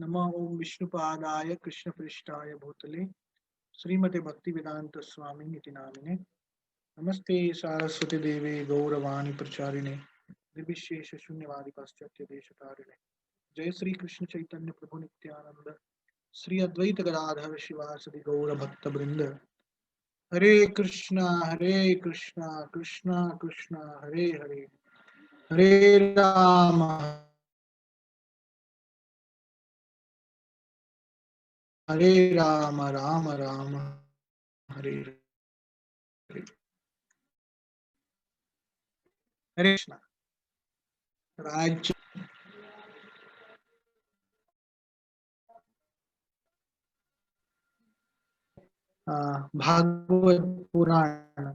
नमः ओम विष्णुपादाय कृष्णपृष्ठाय भूतले श्रीमते भक्तिवेदांत स्वामी इति नामिने। नमस्ते सारस्वती देवे गौरवाणी प्रचारिणे निर्विशेष शून्यवादी पाश्चात्य देशतारिणे। जय श्री कृष्ण चैतन्य प्रभु नित्यानंद श्री अद्वैत गदाधर शिवासदि गौर भक्त वृंद। हरे कृष्णा कृष्णा कृष्णा हरे हरे, हरे राम हरे राम राम राम हरे हरे। हरे कृष्णा। राज भागवत पुराण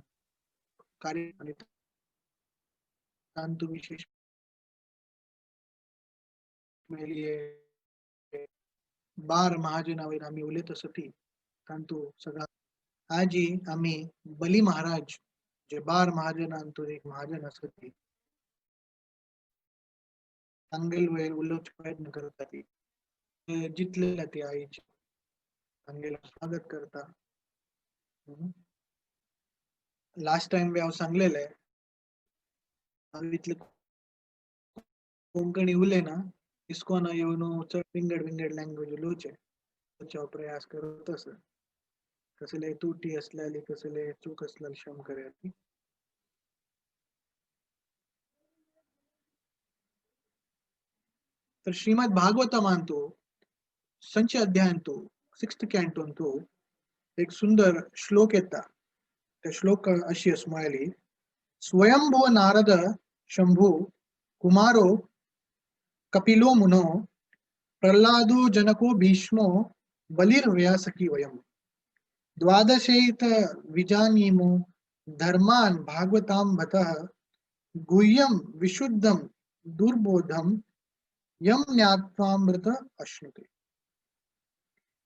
कार्य विशेष बार महाजना वयर आमी उलयत आसती तांतू सगळा आजी आमी बली महाराज जे बार महाजनांतू एक महाजन आसती तांगेल वयर उलोवचो प्रयत्न करता ती जितले ती आईची तांगेल स्वागत करता। लास्ट टाइम बी हांव सांगलेले हांव इतले कोंकणी उलयना इस्कॉन येवन चड विंगड विंगड लँग्वेज उलोवचे हांव प्रयास करत आसा। कसले तुटी आसल्याली कसले चूक आसल्यार क्षम करात। तर श्रीमद भागवतमांतु संच अध्यायांतु सिक्स्थ कॅन्टोंतु एक सुंदर श्लोक येता। त्या श्लोक अशी आस म्हळ्याली स्वयंभुव नारद शंभू कुमारो कपिलो मुनो प्रल्हादो जनको भीष्मो बलिर्व्यासकी वयम द्वादशैत विजानीमो धर्मान भागवतां भतः गुह्यं विशुद्धं दुर्बोधं यम ज्ञात्वामृत अश्नुते।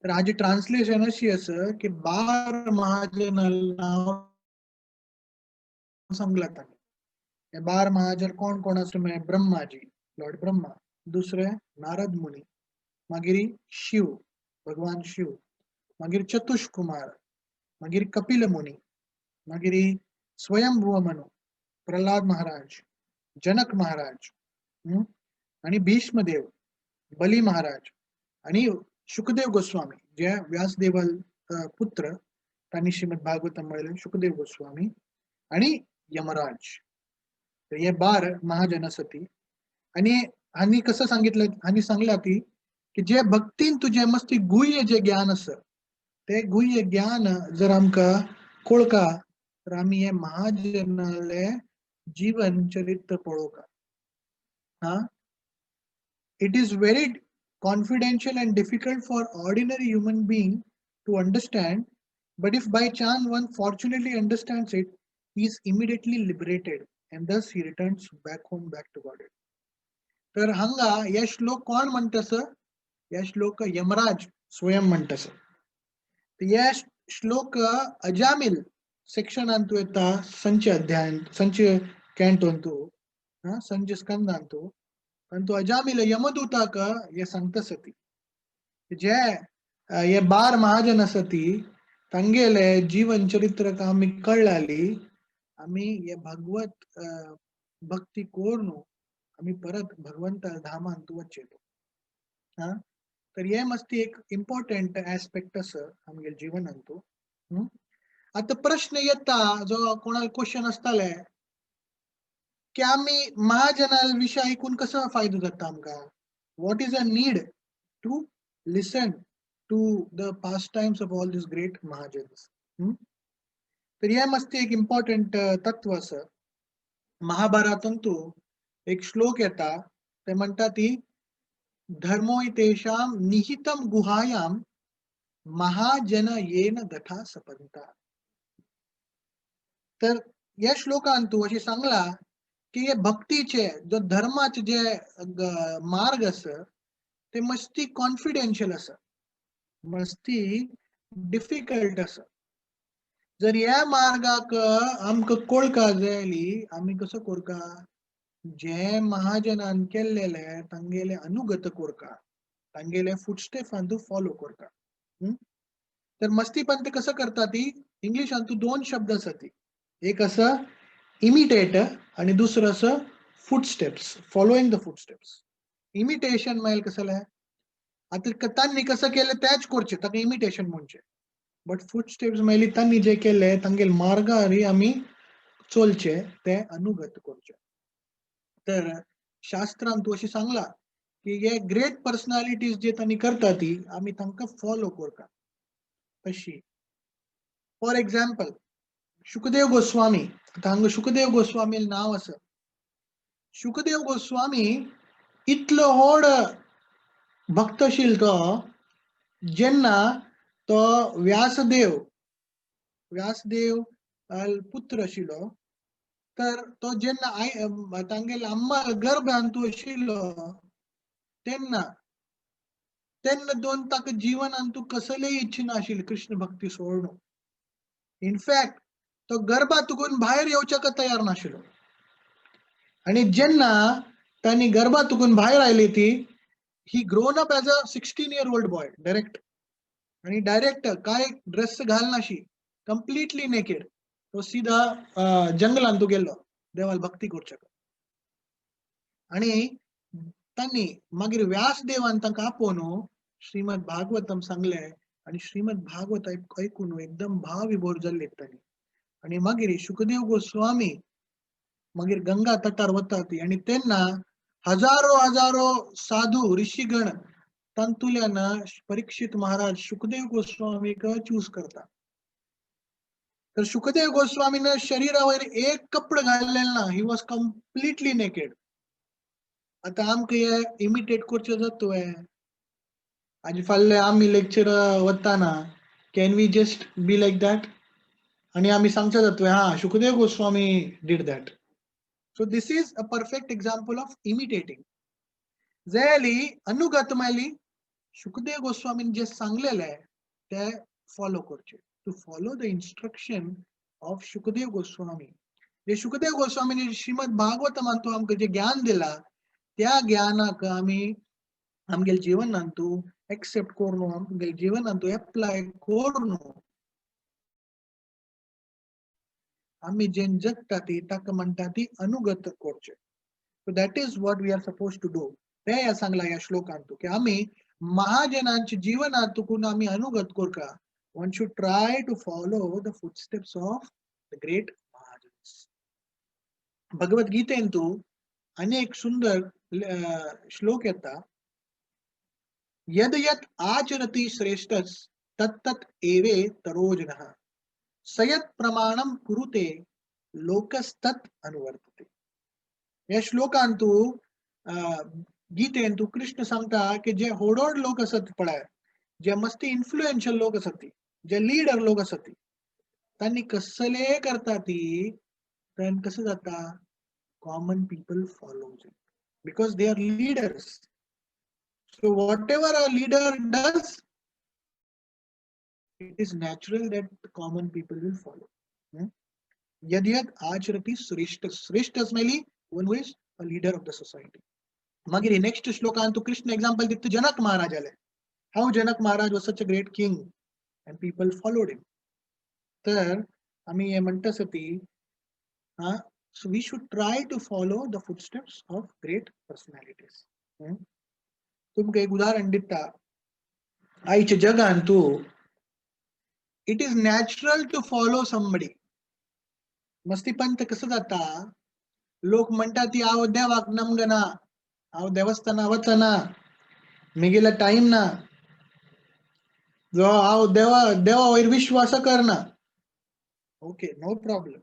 तर हाजी ट्रान्सलेशन अशी आसा की बार महाजन नांव सांगला ताणें। बार महाजन कोण कोण आसा म्हळ्यार ब्रह्माजी लॉर्ड ब्रह्मा, दुसरे नारद मुनी, मागीर शिव भगवान शिव, मागीर चतुष्कुमार, मागीर कपिल मुनी, मागीर स्वयंभुव मनु प्रल्हाद महाराज, जनक महाराज आणि भीष्मदेव, बली महाराज आणि शुकदेव गोस्वामी जे व्यासदेवाल पुत्र तांणी श्रीमद भागवतम म्हळेलें शुकदेव गोस्वामी आणि यमराज। तर हे बार महाजन आसती। आणि हांणी कसं सांगितलं, हांणी सांगला ती की जे भक्तीन तुझे मस्ती गुह्य जे ज्ञान आसा ते गुह्य ज्ञान जर आमकां कोळका तर आमी हे महाजनाले जीवन चरित्र पळोवका। हा, it is very confidential and difficult for ordinary human being to understand, but if by chance one fortunately understands it, he is immediately liberated and thus he returns back home, back to Godhead. तर हांगा हे श्लोक कोण म्हणटस, हे श्लोक यमराज स्वयं म्हणटस। हे श्लोक अजामिल सेक्शनांतु येता, संच अध्याय संच कॅन्टोंतु संच स्कंदांतु। परंतु अजामिल यमदूताक हे सांगता सती जे हे बार महाजन आसती तांगेले जीवन चरित्र आमी कळ्ळाली आमी हे भगवत भक्ती करून आमी परत भगवंता धामांत वचेलो। हा, तर हे मस्ती एक इम्पॉर्टंट एस्पेक्ट आसा आमगे जीवनांतु। आतां प्रश्न येता जो कोणाक क्वेश्चन आसताले की आमी महाजना विशय आयकून कसो फायदो जाता आमकां? What is a need to listen to the pastimes of all this great Mahajans? तर हे मस्ती एक इम्पॉर्टंट तत्व आसा। महाभारतांतु एक श्लोक येता ते म्हणटा ती धर्मो तेषां निहितं गुहायां महाजन येन गथा सपंता। तर या श्लोकांतु अशी सांगला की हे भक्तीचे जो धर्माचे जे मार्ग आसा ते मस्ती कॉन्फिडेन्शियल आसा, मस्ती डिफिकल्ट आसा। जर ह्या मार्गाक आमकां कोळका जाय जाल्यार आमी कसो कोरका, जे महाजनान केल्लेले तांगेले अनुगत कोरका, तांगेले फुटस्टेपान तूं फॉलो करता. तर मस्ती पंत कसं करता ती इंग्लिशान तूं दोन शब्द आसा ती, एक आसा इमिटेट आणि दुसरं असं footsteps, following the footsteps. Imitation म्हळ्यार कसलें, आतां तांणी कसं केलें तेंच करचें, ताका इमिटेशन म्हणचें. बट फुटस्टेप्स म्हळ्यार तांणी जें केलें तांगेले मार्गार आमी चलचें, तें अनुगत करचें. तर शास्त्रान तूं अशें सांगलां की हे ग्रेट पर्सनालिटीज जे तांणी करता ती आमी तांकां फॉलो करता. तशी फॉर एग्जाम्पल शुकदेव गोस्वामी, आतां हांगा शुकदेव गोस्वामी नांव आसा. शुकदेव गोस्वामी इतलो व्हड भक्त आशिल्लो तो, जेन्ना तो व्यासदेव, व्यासदेव पुत्र आशिल्लो, तर तो जेन्ना I तांगेले अम्मा गर्भांत आशिल्लो तेन्ना तेन्ना दोन ताका जीवनांत तूं कसलेय इच्छा नाशिल्ली कृष्ण भक्ती सोडून. इनफॅक्ट तो गर्भातून भायर येवच्याक तयार नाशिल्लो. आणि जेन्ना तांणी गर्भातून भायर आयली ती, he grown up as a 16-year-old boy direct, आणि डायरेक्ट काय ड्रेस घालनाशी, कम्प्लिटली नेकेड, तो सीधा जंगलांत गेल्लो देवाल भक्ती करच्याक. आणि तांणी मागीर व्यासदेवान तांकां आपोवन श्रीमद भागवतम सांगले आणि श्रीमद भागवत ऐकून एकदम भावविभोर जाल्ले तांणी. आणि मागीर शुकदेव गोस्वामी मागीर गंगा तटार वतात आणि तेन्ना हजारो हजारो साधू ऋषीगण तांतुल्यान परीक्षित महाराज शुकदेव गोस्वामीक चूज करता. तर शुकदेव गोस्वामीन शरीरावर एक कपडो घातलेलो ना, he was completely naked. आतां आमकां हे इमिटेट करचें जाता आनी फाल्यां आमी लेक्चर वताना can we just be like that? आनी आमी सांगचे जाता हा Shukdev Goswami did that. So this is a perfect example of imitating. जाली अनुगत मायली शुकदेव गोस्वामीन जे सांगलेले ते फॉलो करचे, to follow the instruction of Shukdev Goswami. जे शुकदेव गोस्वामीने श्रीमद भागवतमांतू आमकां जे ज्ञान दिला त्या ज्ञानाक आमी आमगेले जीवनांतू एक्सेप्ट करून आमगेले जीवनांतू एप्लाय करून आमी जेन जगता ती ताका म्हणटा ती अनुगत करचे. So that is what we are suppose to do. ते ह्या सांगला ह्या श्लोकांतू की आमी महाजनांच्या जीवनांतून आमी अनुगत करका. One should try to follow the footsteps of the great Mahajans. Bhagavad गीतेंतू अनेक सुंदर श्लोक येता. यद यत् आचरति श्रेष्ठस तत्तत् एवे तरोजनः सयत प्रमाणम कुरुते लोकस्तत् अनुवर्तते. या श्लोकांतू गीतेंतू कृष्ण सांगता की जे होडोड लोक असत पळय, जे मस्ती इन्फ्लुएन्शियल लोक असत, जे लीडर लोक असत, तांणी कसले करता ती तर कसं जाता, Common people follows it because they are leaders. So whatever a leader does, it is natural that common people will follow. यदि यद आचरति श्रेष्ठ, श्रेष्ठ मेली one who is a leader of the society. मागीर नेक्स्ट श्लोकांतू कृष्ण एग्जाम्पल दिता जनक महाराजाले. How Janak Maharaj was such a great king and people followed him. तर आमी हे म्हणटा ती हा, so we should try to follow the footsteps of great personalities. तुमकां एक उदाहरण दिता. आयच्या जगान तूं it is natural to follow somebody. मस्ती पंत कसं जाता, लोक म्हणटा ती हांव देवाक नमगना, हांव देवस्थाना वचना, मेगेलो टायम ना, जो हांव देवा देवा वयर विश्वास करना. Okay, no problem.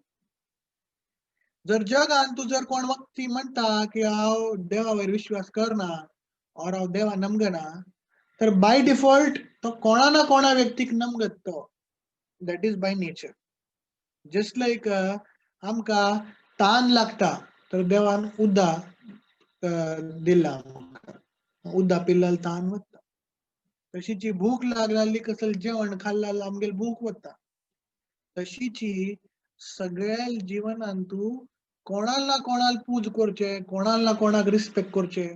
जर जगान तूं जर कोण व्यक्ती म्हणटा की हांव देवा वयर विश्वास करना और हांव देवा नमगना, तर बाय डिफॉल्ट तो कोणा ना कोणा व्यक्तीक नमगत तो. That is by nature. Just like आमकां तान लागता तर देवान उदक दिला आमकां, उदक पिल्यार तान वता. तशीची भूक लागली कसल जेवण खाल्ल्यार आमगेली भूक वता. तशीची सगळ्या जीवनांतू कोणाला ना कोणाक पूज करचे, कोणाला ना कोणाक रिस्पेक्ट करचे,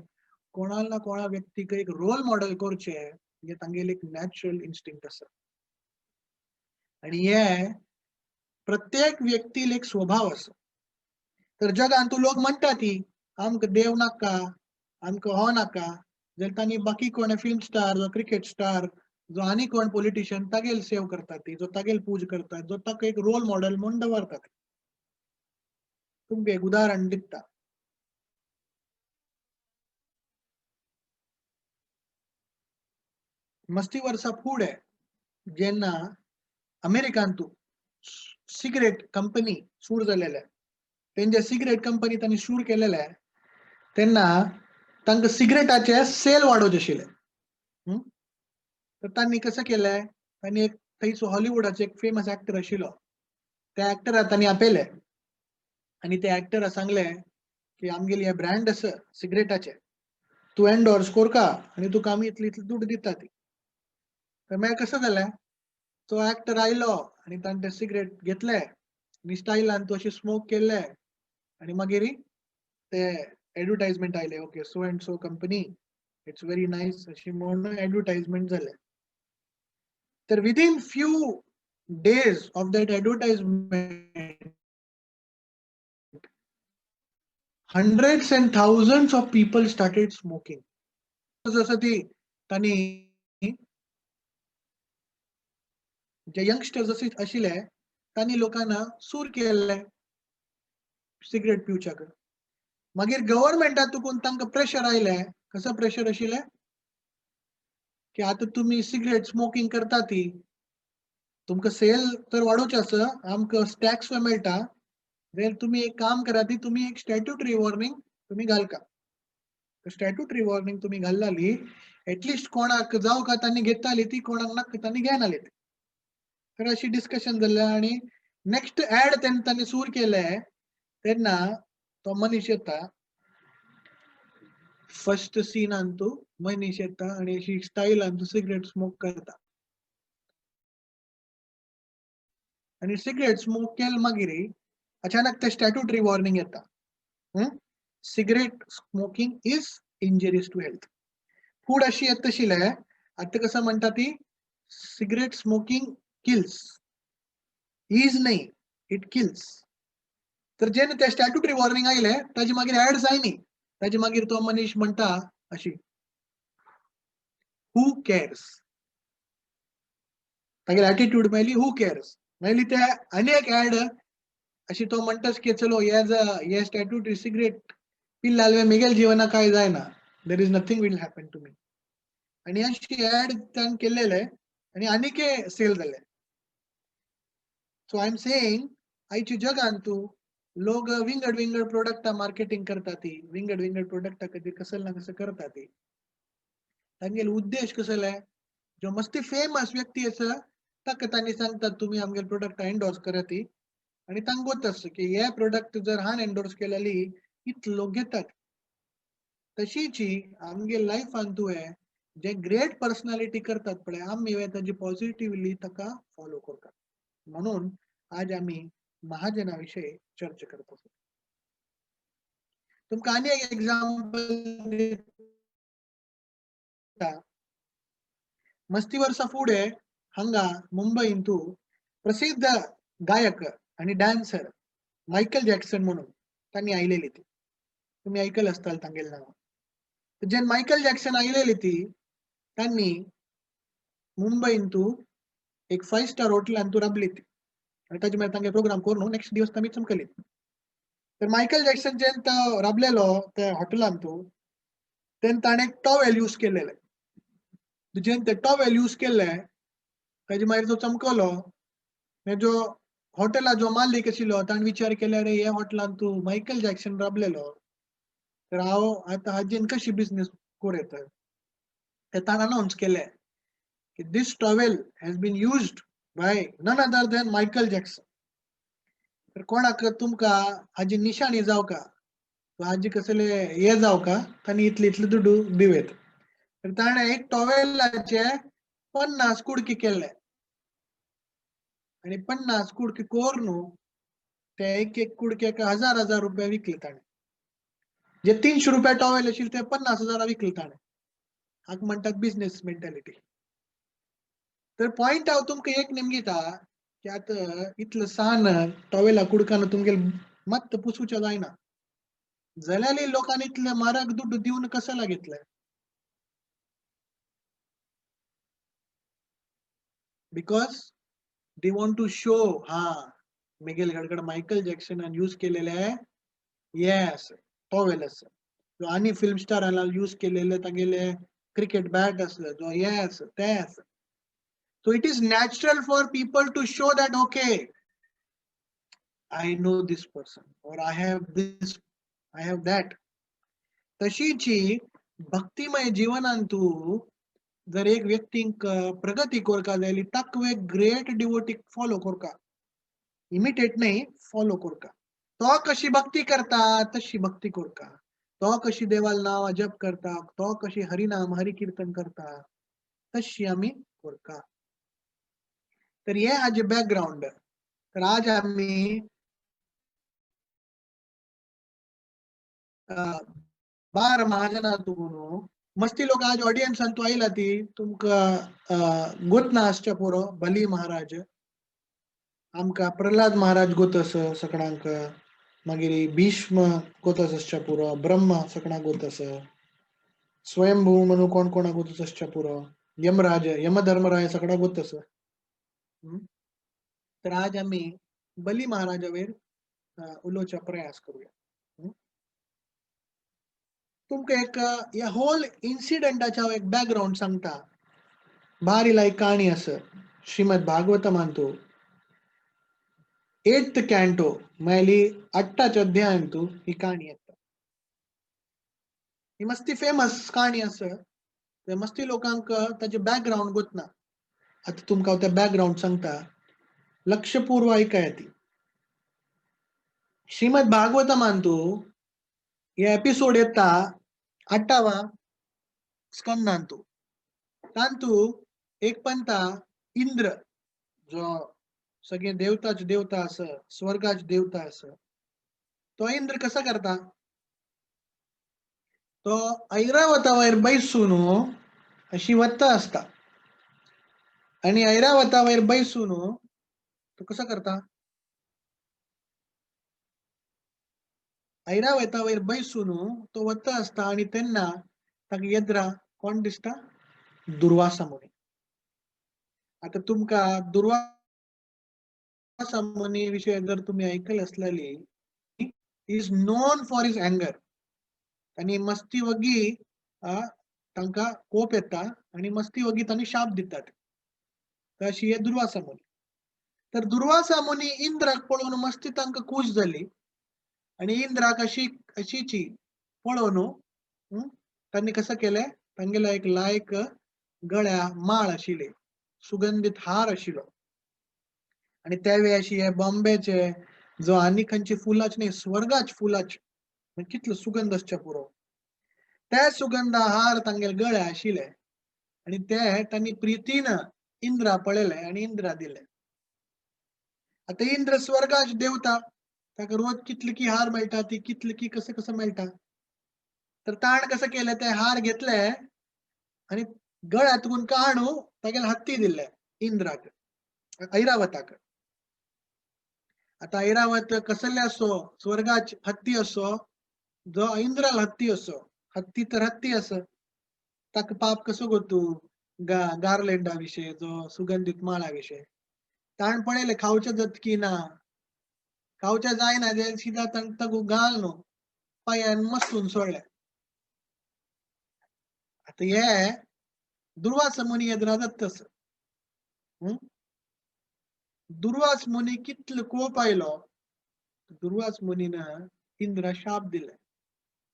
कोणाला ना कोणा व्यक्तीक एक रोल मॉडेल करचे हे तांगेले एक नॅचरल इन्स्टिंक्ट आसा. आणि हे प्रत्येक व्यक्तीला एक स्वभाव आसा. तर जगान तूं लोक म्हणटा ती आमकां देव नाका, आमकां हो नाका, जाल्यार तांणी बाकी कोण फिल्म स्टार जो क्रिकेट स्टार जो आनी कोण पॉलिटिशियन तागेल सेव करतात ती, जो तागेल पूज करतात, जो ताका एक रोल मॉडेल म्हूण दवरतात. तुमकां एक उदाहरण दिता. मस्ती वर्सा फुडें जेन्ना अमेरिकांतू सिगरेट कंपनी सुरू जालेले, तेंचे सिगरेट कंपनी तांणी सुरू केलेले तेन्ना तांकां सिगरेटाचे सेल वाडोवचे आशिल्ले. तर तांणी कसं केलें, तांणी एक थंयसो हॉलिवूडाचो एक फेमस एक्टर आशिल्लो, त्या एक्टराक तांणी आपयले आनी त्या एक्टराक सांगलें की आमगेली हे ब्रँड आसा सिगरेटाचे, तूं एन्डोर्स कोरका आनी तुका आमी इतली इतली दुड दिता ती. तर मागीर कसं जालें, तो एक्टर आयलो आनी ताणें ते सिगरेट घेतले आनी स्टायलान तो अशें स्मोक केल्ले आनी मागीर ते एडवर्टायजमेंट आयले, okay so and so company it's very nice अशी म्हणून एडवर्टायजमेंट जालें. तर within few days of that advertisement hundreds and thousands of people started smoking. जसं ती तांणी जे यंगस्टर्स आशिल्ले तांणी लोकांना सूर केल्ले सिगरेट पिवच्याक. मागीर गव्हर्मेंटात तुकून तांकां प्रेशर आयलें. कसो प्रेशर आशिल्लें की आतां तुमी सिगरेट स्मोकिंग करता ती, तुमकां सेल तर वाडोवचें आसा, आमकां टॅक्स मेळटा, जाल्यार तुमी एक काम करा ती, तुमी एक स्टॅट्युटरी वॉर्निंग तुमी घालका. स्टॅट्युटरी वॉर्निंग तुमी घालली एटलिस्ट कोणाक जावं का तांणी घेताली ती, कोणाक नाका तांणी घेनाली ती. तर अशी डिस्कशन जालें आनी नेक्स्ट एड तेन्ना तांणी सूर केलें तेन्ना तो मनीस येता, फर्स्ट सीनान तूं मनीस येता आनी अशी स्टायलान तूं सिगरेट स्मोक करता आनी सिगरेट स्मोक केल मागीर अचानक ते स्टॅट्युटरी वॉर्निंग येता, cigarette smoking is injurious to health. Food अशी येत आशिल्लें, आतां कसं म्हणटा ती सिगरेट स्मोकिंग किल्स, is न्ही it kills. तर जेन्ना ते स्टॅट्युटरी वॉर्निंग आयले ताजे मागीर एड जायनी, ताजे मागीर तो मनीस म्हणटा अशी हू केअर्स, तागेली एटिट्यूड मेळ्ळी हू केअर्स मेळ्ळी. ते अनेक एड अशी तो म्हणटाच की चलो हे स्टॅट्युटरी सिगरेट पिल्ले मेगेल जीवना काय जायना, there is nothing will happen to me. आनी अशी एड ताणें केलेले आनी आनीक सेल जाले. सो I am saying आयच्या जगान तूं लोक विंगड विंगड प्रोडक्टा मार्केटिंग करता ती, विंगड विंगड प्रोडक्टा खातीर कसं ना कसं करता ती. तांगेलो उद्देश कसले, जो मस्ती फेमस व्यक्ती आसा ताका तांणी सांगतात तुमी आमगेले प्रोडक्ट एन्डोर्स करात ती, आनी तांकां गोत आसता की हे प्रोडक्ट जर हान एन्डोर्स केलेली इतले लोक घेतात. तशीच आमगे लायफान तुवें जे ग्रेट पर्सनालिटी करतात पळय आमी ताजी पॉझिटिवली ताका फॉलो करतात. म्हणून आज आमी महाजना विशयी चर्चा करता. तुमकां आनी एक एग्जाम्पल दिता. मस्ती वर्सा फुडें हांगा मुंबयंतू प्रसिद्ध गायक आनी डान्सर मायकल जॅक्सन म्हणून तांणी आयलेली ती, तुमी आयकल आसतले तांगेलें नांव. जेन्ना मायकल जॅक्सन आयलेली ती तांणी मुंबयंतू एक 5 स्टार हॉटेलांतू राबली ती आनी ताजे मागीर तांगे प्रोग्राम करून नेक्स्ट दिवस तामी चमकली. तर मायकल जॅक्सन जेन्ना तो राबलेलो त्या हॉटेलांतू तेन्ना ताणें एक टॉवेल यूज केलेले. जेन्ना ते टॉवेल यूज केले ताजे मागीर तो चमकलो. जो हॉटेला जो मालीक आशिल्लो ताणें विचार केले, अरे हे हॉटेलांत तूं मायकल जॅक्सन राबलेलो तर हांव आतां हाजेन कशी बिजनेस करूं येता. ते ताणें अनावन्स केलें की this towel has been used by none other than Michael Jackson. तर कोणाक तुमकां हाजी निशाणी जावका, हाजी कसले हे जावका, तांणी इतले इतले दुडू दिवेत. तर ताणें एक टॉवेलाचे 50 कुडके केले आनी 50 कुडके करून ते एक एक कुडक्याक 1000 1000 रुपया विकले ताणें. जे 300 रुपया टॉवेल आशिल्ले ते 50,000 विकले ताणें. हाका म्हणटात बिझनेस मेंटॅलिटी. तर पॉयंट हांव तुमकां एक नेमगिता की आतां इतलें सान टॉवेला कुडकान तुमगेले मत्त पुसूचें जायना. जाल्यार लोकांनी इतले म्हारग दुड्ड दिवन कसाला घेतले? Because they want to show, हा मेगेल गडगड मायकल जॅक्सनान यूज केलेले येस टॉवेल आसा, जो आनी फिल्म स्टारान यूज केलेले तागेले क्रिकेट बॅट आसले जो येस ते आसा. So it is natural for people to show that okay, I know this person or I have this, I have that. तशीची भक्तिमय जीवनांतू जर एक व्यक्तींक प्रगती करका जाय ताका एक ग्रेट डिवोटीक फॉलो करका, इमिटेट नाही फॉलो करका. तो कशी भक्ती करता तशी भक्ती करका, तो कशी देवाल नाव जप करता, तो कशी हरिनाम हरिकीर्तन करता तशी आमी करका. तर हे आज बॅकग्राऊंड. तर आज आमी 12 महाजनातून मस्ती लोक आज ऑडियन्सान तूं आयला ती तुमकां गोत ना आसच्या पुरो. बली महाराज आमकां, प्रल्हाद महाराज गोत आसा सगळ्यांक, मागीर भीष्म गोत आसच्या पुरो, ब्रह्मा सगळ्यांक गोत आसा, स्वयंभू म्हणून कोण कोणा गोत आसच्या पुरो, यमराज यमधर्मराय सगळ्यांक गोत आसा. तर आज आमी बली महाराजावेर उलोवचा प्रयास करूया. तुमकां एक ह्या होल इन्सिडंटाचो हांव एक बॅकग्रावंड सांगता. बारी लायक काणी आसा श्रीमद भागवतमांतू 8th canto म्हळ्यार 8 अध्यायांतू ही काणी येता. ही मस्ती फेमस काणी आसा, ते मस्ती लोकांक ताचें बॅकग्रावंड गोतना. आतां तुमकां हांव तें बॅकग्रावंड सांगता, लक्षपूर्व आयकाय ती. श्रीमद भागवतमांतू हे एपिसोड येता 8वा स्कंदांतू. तांतू एक पंता इंद्र जो सगळे देवताच देवता आसा, स्वर्गाच देवता आसा, तो इंद्र कसा करता, तो ऐरावतावयर बैसून अशी वत्ता आसता आणि ऐरावतावयर बैसून तो कसा करता, ऐरावतावयर बैसून तो वत्ता आसता आणि तेन्ना ताका येद्रा कोण दिसता, दुर्वासा मुनी. आता तुमकां दुर्वासा मुनी विषय जर तुम्ही ऐकल असलेली, is known for his anger. आणि मस्ती वगी तांकां कोप येता आणि मस्ती वगी तांणी शाप दितात. तर अशी हे दुर्वासा मुनी. तर दुर्वासा मुनी इंद्राक पळोवन मस्ती तांकां खूश जाली आणि इंद्राक अशी अशीची पळोवन तांणी कसं केलें, तांगेलो एक लायक गळ्या माळ आशिल्ली, सुगंधीत हार आशिल्लो आणि त्यावेळी अशी हे बॉम्बेचे जो आनी खंयची फुलाच न्ही, स्वर्गाच फुलाच, कितलो सुगंध आसच्या पुरो, त्या सुगंधा हार तांगेले गळ्या आशिल्ले आणि ते तांणी प्रितीन इंद्रा पळयले आणि इंद्रा दिले. आता इंद्र स्वर्गाच देवता, ताका रोज कितले की हार मेळटा, ती कितले की कसं कसं मेळटा. तर ताण कसं केलें, ते हार घेतले आणि गळ्यांतून काणू तागेले हत्ती दिले इंद्राक, ऐरावताक. आता ऐरावत कसले असो, स्वर्गाच हत्ती असो, जो इंद्राल हत्ती असो, हत्ती तर हत्ती असो, ताका पाप कसो गोतू गार्लेंडा विशय, जो सुगंधीत माळा विशय. ताण पळयले खावचे जात की ना, खावचे जायना, जे सीधा ताका घाल न्हू पांयान मस्तून सोडले. आता हे दुर्वास मुनी येद्रा जाता तसं. दुर्वास मुनी कितलो कोप आयलो, दुर्वास मुनीन इंद्रा शाप दिले,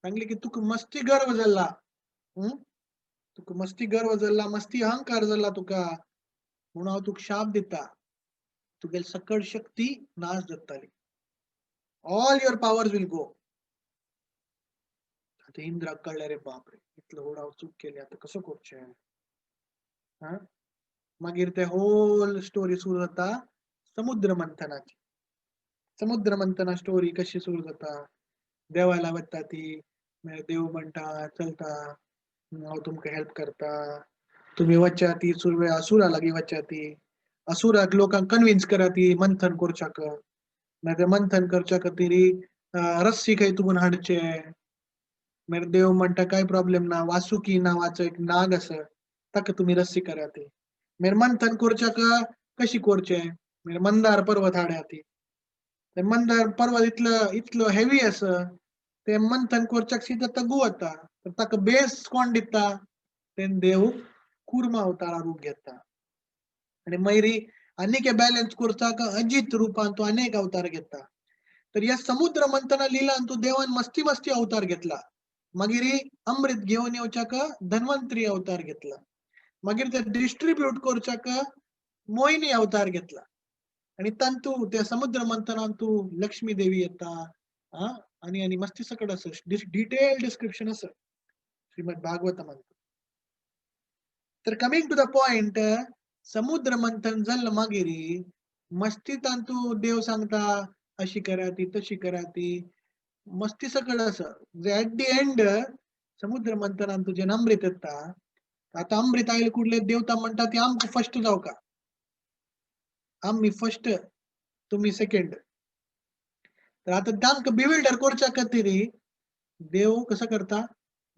सांगले की तुका मस्ती गर्व जाला, तुका मस्ती गर्व जाला, मस्ती अहंकार जाला तुका, म्हणून हांव तुका शाप दिता, तुगेली सकळ शक्ती नाश जातली, all your powers will go. आता इंद्राक कळ्ळें, रे बाप रे, इतलो व्हड हांव चूक केली, आतां कसो करचें. हा, मागीर ते होल स्टोरी सुरू जाता समुद्र मंथनाची. समुद्र मंथना स्टोरी कशी सुरू जाता, देवाला वता ती, देव म्हणटा चलता हांव तुमकां हेल्प करता, तुमी वच्चा ती सुरवे असुरा लागीं वच्चा ती, असुराक लोकांक कन्विन्स करा ती मंथन करच्याक, मागीर मंथन करच्या खातीर रस्सी खंय तुमून हाडचे. मागीर देव म्हणटा कांय प्रॉब्लेम ना, वासुकी नांवाचो एक नाग आसा ताका तुमी रस्सी करा ती. मागीर मंथन करच्याक कशी करचें, मागीर मंदार पर्वत हाड्या ती. मंदार पर्वत इतलो इतलो हेवी आसा ते मंथन करच्याक सीधा तगू वता, तर ताका बेस कोण दिता, तें देव कुर्मा अवतारा रूप घेता. आनी मागीर आनीक बॅलन्स करच्याक अजित रुपान तो अनेक अवतार घेता. तर ह्या समुद्र मंथना लिलान तू देवान मस्ती मस्ती अवतार घेतला, मागीर अमृत घेवन येवच्याक धन्वंतरी अवतार घेतला, मागीर ते डिस्ट्रीब्यूट करच्याक मोहिनी अवतार घेतला. आनी तांतू त्या समुद्र मंथनान तू लक्ष्मी देवी येता आनी आनी मस्ती सकट आसा, डिटेल डिस्क्रिप्शन आसा श्रीमद भागवतमांत. तर कमिंग टू the point, समुद्र मंथन जाल्लें मागीर मस्ती तांतू देव सांगता अशी करा ती तशी करा ती, मस्ती सकट आसा. एट the and समुद्र मंथनान तुजें अमृत येता. आतां अमृत आयले कुडले देवता म्हणटा ती आमकां फर्स्ट जावका, आमी फर्स्ट तुमी सेकंड. तर आतां तांकां बिविल्डर करच्या खातीर देव कसो करता,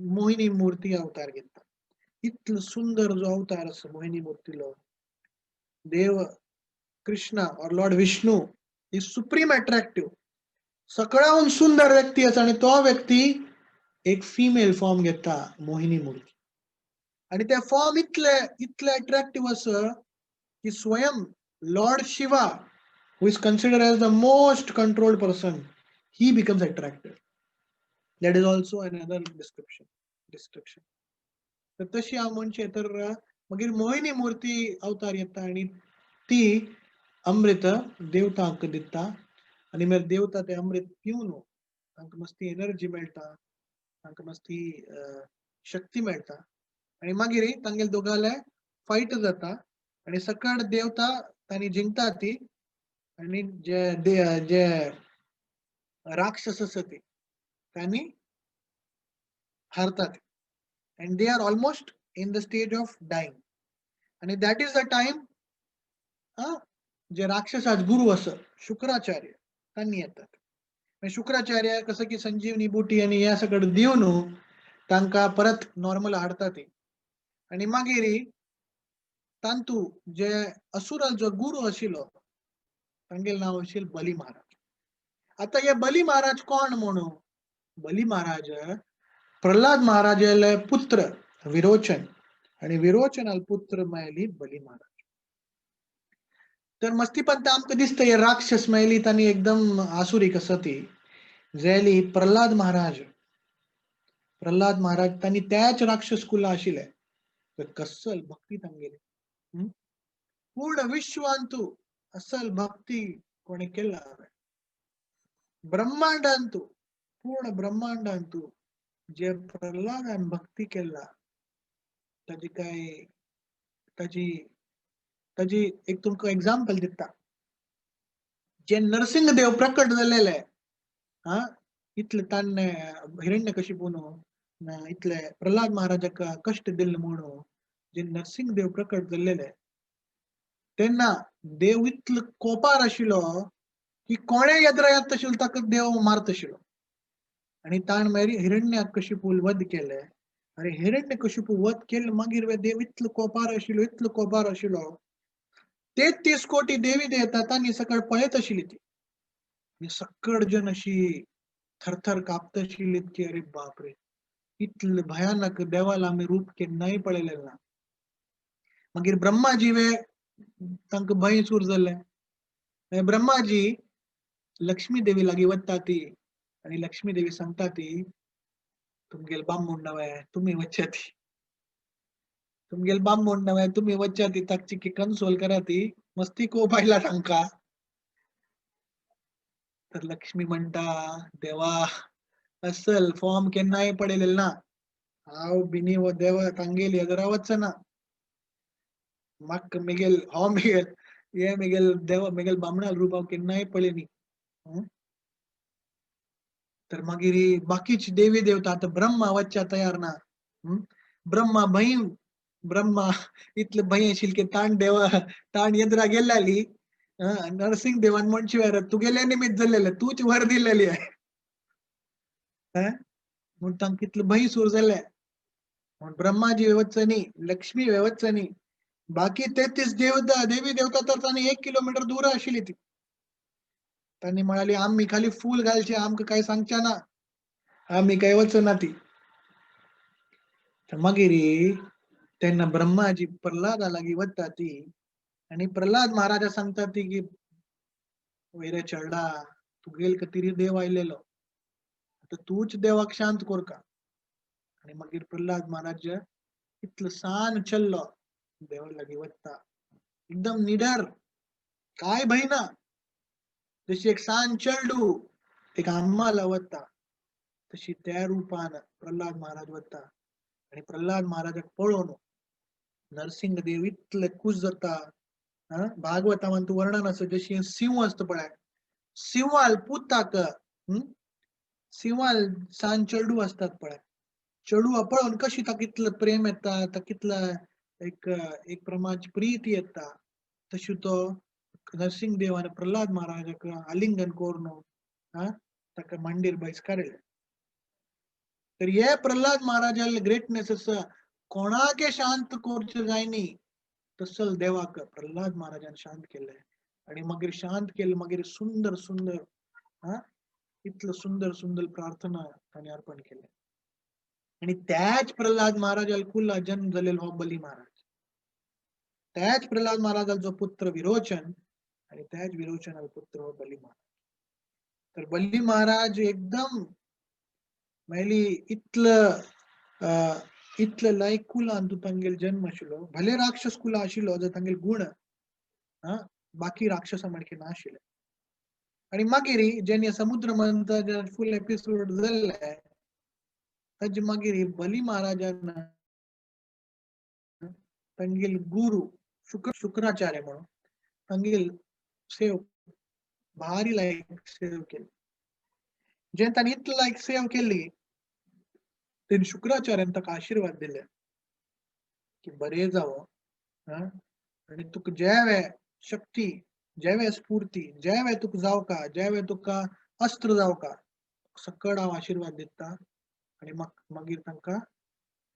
मोहिनी मूर्ती अवतार घेता. इतलो सुंदर जो अवतार आसा मोहिनी मूर्तीलो, देव Krishna or Lord Vishnu is supreme attractive, सगळ्याहून सुंदर व्यक्ती आसा. आनी तो व्यक्ती एक फिमेल फॉर्म घेता मोहिनी मूर्ती. आनी ते फॉर्म इतले इतले अट्रॅक्टिव्ह आसा की स्वयं Lord Shiva, who is considered as the most controlled person, he becomes attracted. That is also another description. तर तशी हांव म्हणचें तर मागीर मोहिनी मूर्ती अवतार येता आनी ती अमृत देवतांक दिता. आनी मागीर देवता ते अमृत पिवन तांकां मस्ती एनर्जी मेळटा, तांकां मस्ती शक्ती मेळटा. आनी मागीर तांगेले दोगांले फायट जाता आनी सकट देवता तांणी जिंकता ती. आनी जे जे राक्षस आसा ते तांणी हारतात and they are almost in the stage of dying. आनी that is the time जे राक्षसाच गुरु आसा शुक्राचार्य तांणी येतात. शुक्राचार्य कसं की संजीवनी बुटी आनी हे सगळं दिवन तांकां परत नॉर्मल हाडटा ती. आनी मागीर तांतू जे असुराचो गुरु आशिल्लो तांगेलें नांव आशिल्लें बली महाराज. आतां हे बली महाराज कोण म्हणू, बली महाराज प्रल्हाद महाराजाले पुत्र विरोचन, आनी विरोचनाल पुत्र मेळ्ळी बली महाराज. तर मस्ती पण आमकां दिसता हे राक्षस मेळ्ळी तांणी एकदम आसुरी कसं ती जाली प्रल्हाद महाराज. प्रल्हाद महाराज तांणी त्याच राक्षस कुला आशिल्ले, तर कसल भक्ती तांगेली, पूर्ण विश्वांतू असल भक्ती कोणी केला ब्रह्मांडांतू, पूर्ण ब्रह्मांडांतू जे प्रल्हादान भक्ती केला ताजी काय ताजी ताजी एक तुमकां एग्जाम्पल दिता. जे नरसिंह देव प्रकट जालेले हा इतले ताणें हिरण्यकशिपून इतले प्रल्हाद महाराजाक कश्ट दिले म्हणून जे नरसिंह देव प्रकट जाल्लेले तेन्ना देव इतलो कोपार आशिल्लो की कोणे येद्रा येता आशिल्लो ताका देव मारता आशिल्लो. आनी ताणें मागीर हिरण्यकशिपूल वध केले. आनी हिरण्यकशिपू वध केले मागीर देव इतलो कोपार आशिल्लो, इतलो कोपार आशिल्लो, 33 कोटी देवी देवता तांणी सकळ पळयत आशिल्ली ती. आनी सकळ जन अशी थरथर कापत आशिल्ली की अरे बापरे, इतले भयानक देवाला आमी रूप केन्नाय पळयलें ना. मागीर ब्रह्माजी वे तांकां भंय सुरू जालें. ब्रह्माजी लक्ष्मी देवी लागीं वता ती आनी लक्ष्मी देवी सांगता ती तुमगेल बामूण नवे तुमी वच्चा ती, तुमगेल बामूण नवे तुमी वच्चा ती, ताकची कन्सोल करा ती, मस्ती कोप आयला तांकां. तर लक्ष्मी म्हणटा देवा असल फॉर्म केन्नाय पडलेले ना, हांव बिनी देवा तांगेली अगरा वचना, म्हाका मिगेल हो मिगेल हे मिगेल देवा मिगेल बामणाल रूप हांव केन्नाय पळयनी. तर मागीर बाकीची देवी देवता आतां ब्रह्मा वच्च्या तयार ना. ब्रह्मा भंय, ब्रह्मा इतले भंय आशिल्ले की ताण देवा ताण येद्रा गेल्ली. नरसिंह देवान म्हणचे वेळार तुगेले निमित्त जाल्लेले, तूच वर दिलेली आहे. म्हूण तांकां कितले भंय सुरू जाले. म्हूण ब्रह्माजी वचनी, लक्ष्मी वचनी, बाकी 33 देवता देवी देवता तर तांणी 1 किलोमीटर दूर आशिल्ली ती. तांणी म्हणाली आमी खाली फूल घालचे, आमकां काय सांगचे ना, आमी काय वचना ती. तर मागीर तेन्ना ब्रह्माजी प्रल्हादा लागीं वता ती आनी प्रल्हाद महाराजा सांगता ती की वयरे चेडा तुगेल खातीर देव आयलेलो, आतां तूच देवाक शांत करका. आनी मागीर प्रल्हाद महाराज इतलो सान चल्लो देवा लागीं वता, एकदम निडर, काय भंय ना, जशी एक सान चेडू एक आम्हाला वता तशी त्या रूपान प्रल्हाद महाराज वता. आनी प्रल्हाद महाराजाक पळोवन नरसिंह देव इतले खूश जाता. भागवतांत वर्णन आसा जशी सिंह आसता पळय, सिंहाल पुताक सिंहाल सान चेडू आसतात पळय, चेडवा पळोवन कशी ताका कितलो प्रेम येता, ताका कितलो एक एक प्रमाणाची प्रीती येता, तशी तो नरसिंह देवान प्रल्हाद महाराजाक आलिंगन करून ताका मांडीर बैस काडले. तर हे प्रल्हाद महाराजाले ग्रेटनेस आसा, कोणाके शांत करचें जायनी तसल देवाक प्रल्हाद महाराजान शांत केले. आनी मागीर शांत केले, मागीर सुंदर सुंदर इतलो सुंदर सुंदर प्रार्थना तांणी अर्पण केले. आनी त्याच प्रल्हाद महाराजाल कुला जन्म जालेलो हो बली महाराज. त्याच प्रल्हाद महाराजाचो पुत्र विरोचन आनी त्याच विरोचनाचो पुत्र हो बली महाराज. तर बली महाराज एकदम मेली इतलं इतले लायक कुलान तूं तांगेल जन्म आशिल्लो, भले राक्षस कुला आशिल्लो जर तांगेल गुण बाकी राक्षसा माणके नाशिल्ले. आनी मागीर जेन्ना समुद्र मंथन फूल एपिसोड जाल्ले ताजे मागीर बली महाराजान तांगेल गुरु शुक्राचार्य म्हणून तांगेल सेव भारी लायक सेव केली. जेन्ना तांणी इतले लायक सेव केली तेणी शुक्राचार्यान ताका आशिर्वाद दिले की बरे जावो आनी तुका जेवे शक्ती, जेवे स्फूर्ती, जेवे तुका जावका, जेवे तुका अस्त्र जावका, सकड हांव आशिर्वाद दिता. आनी मागीर तांकां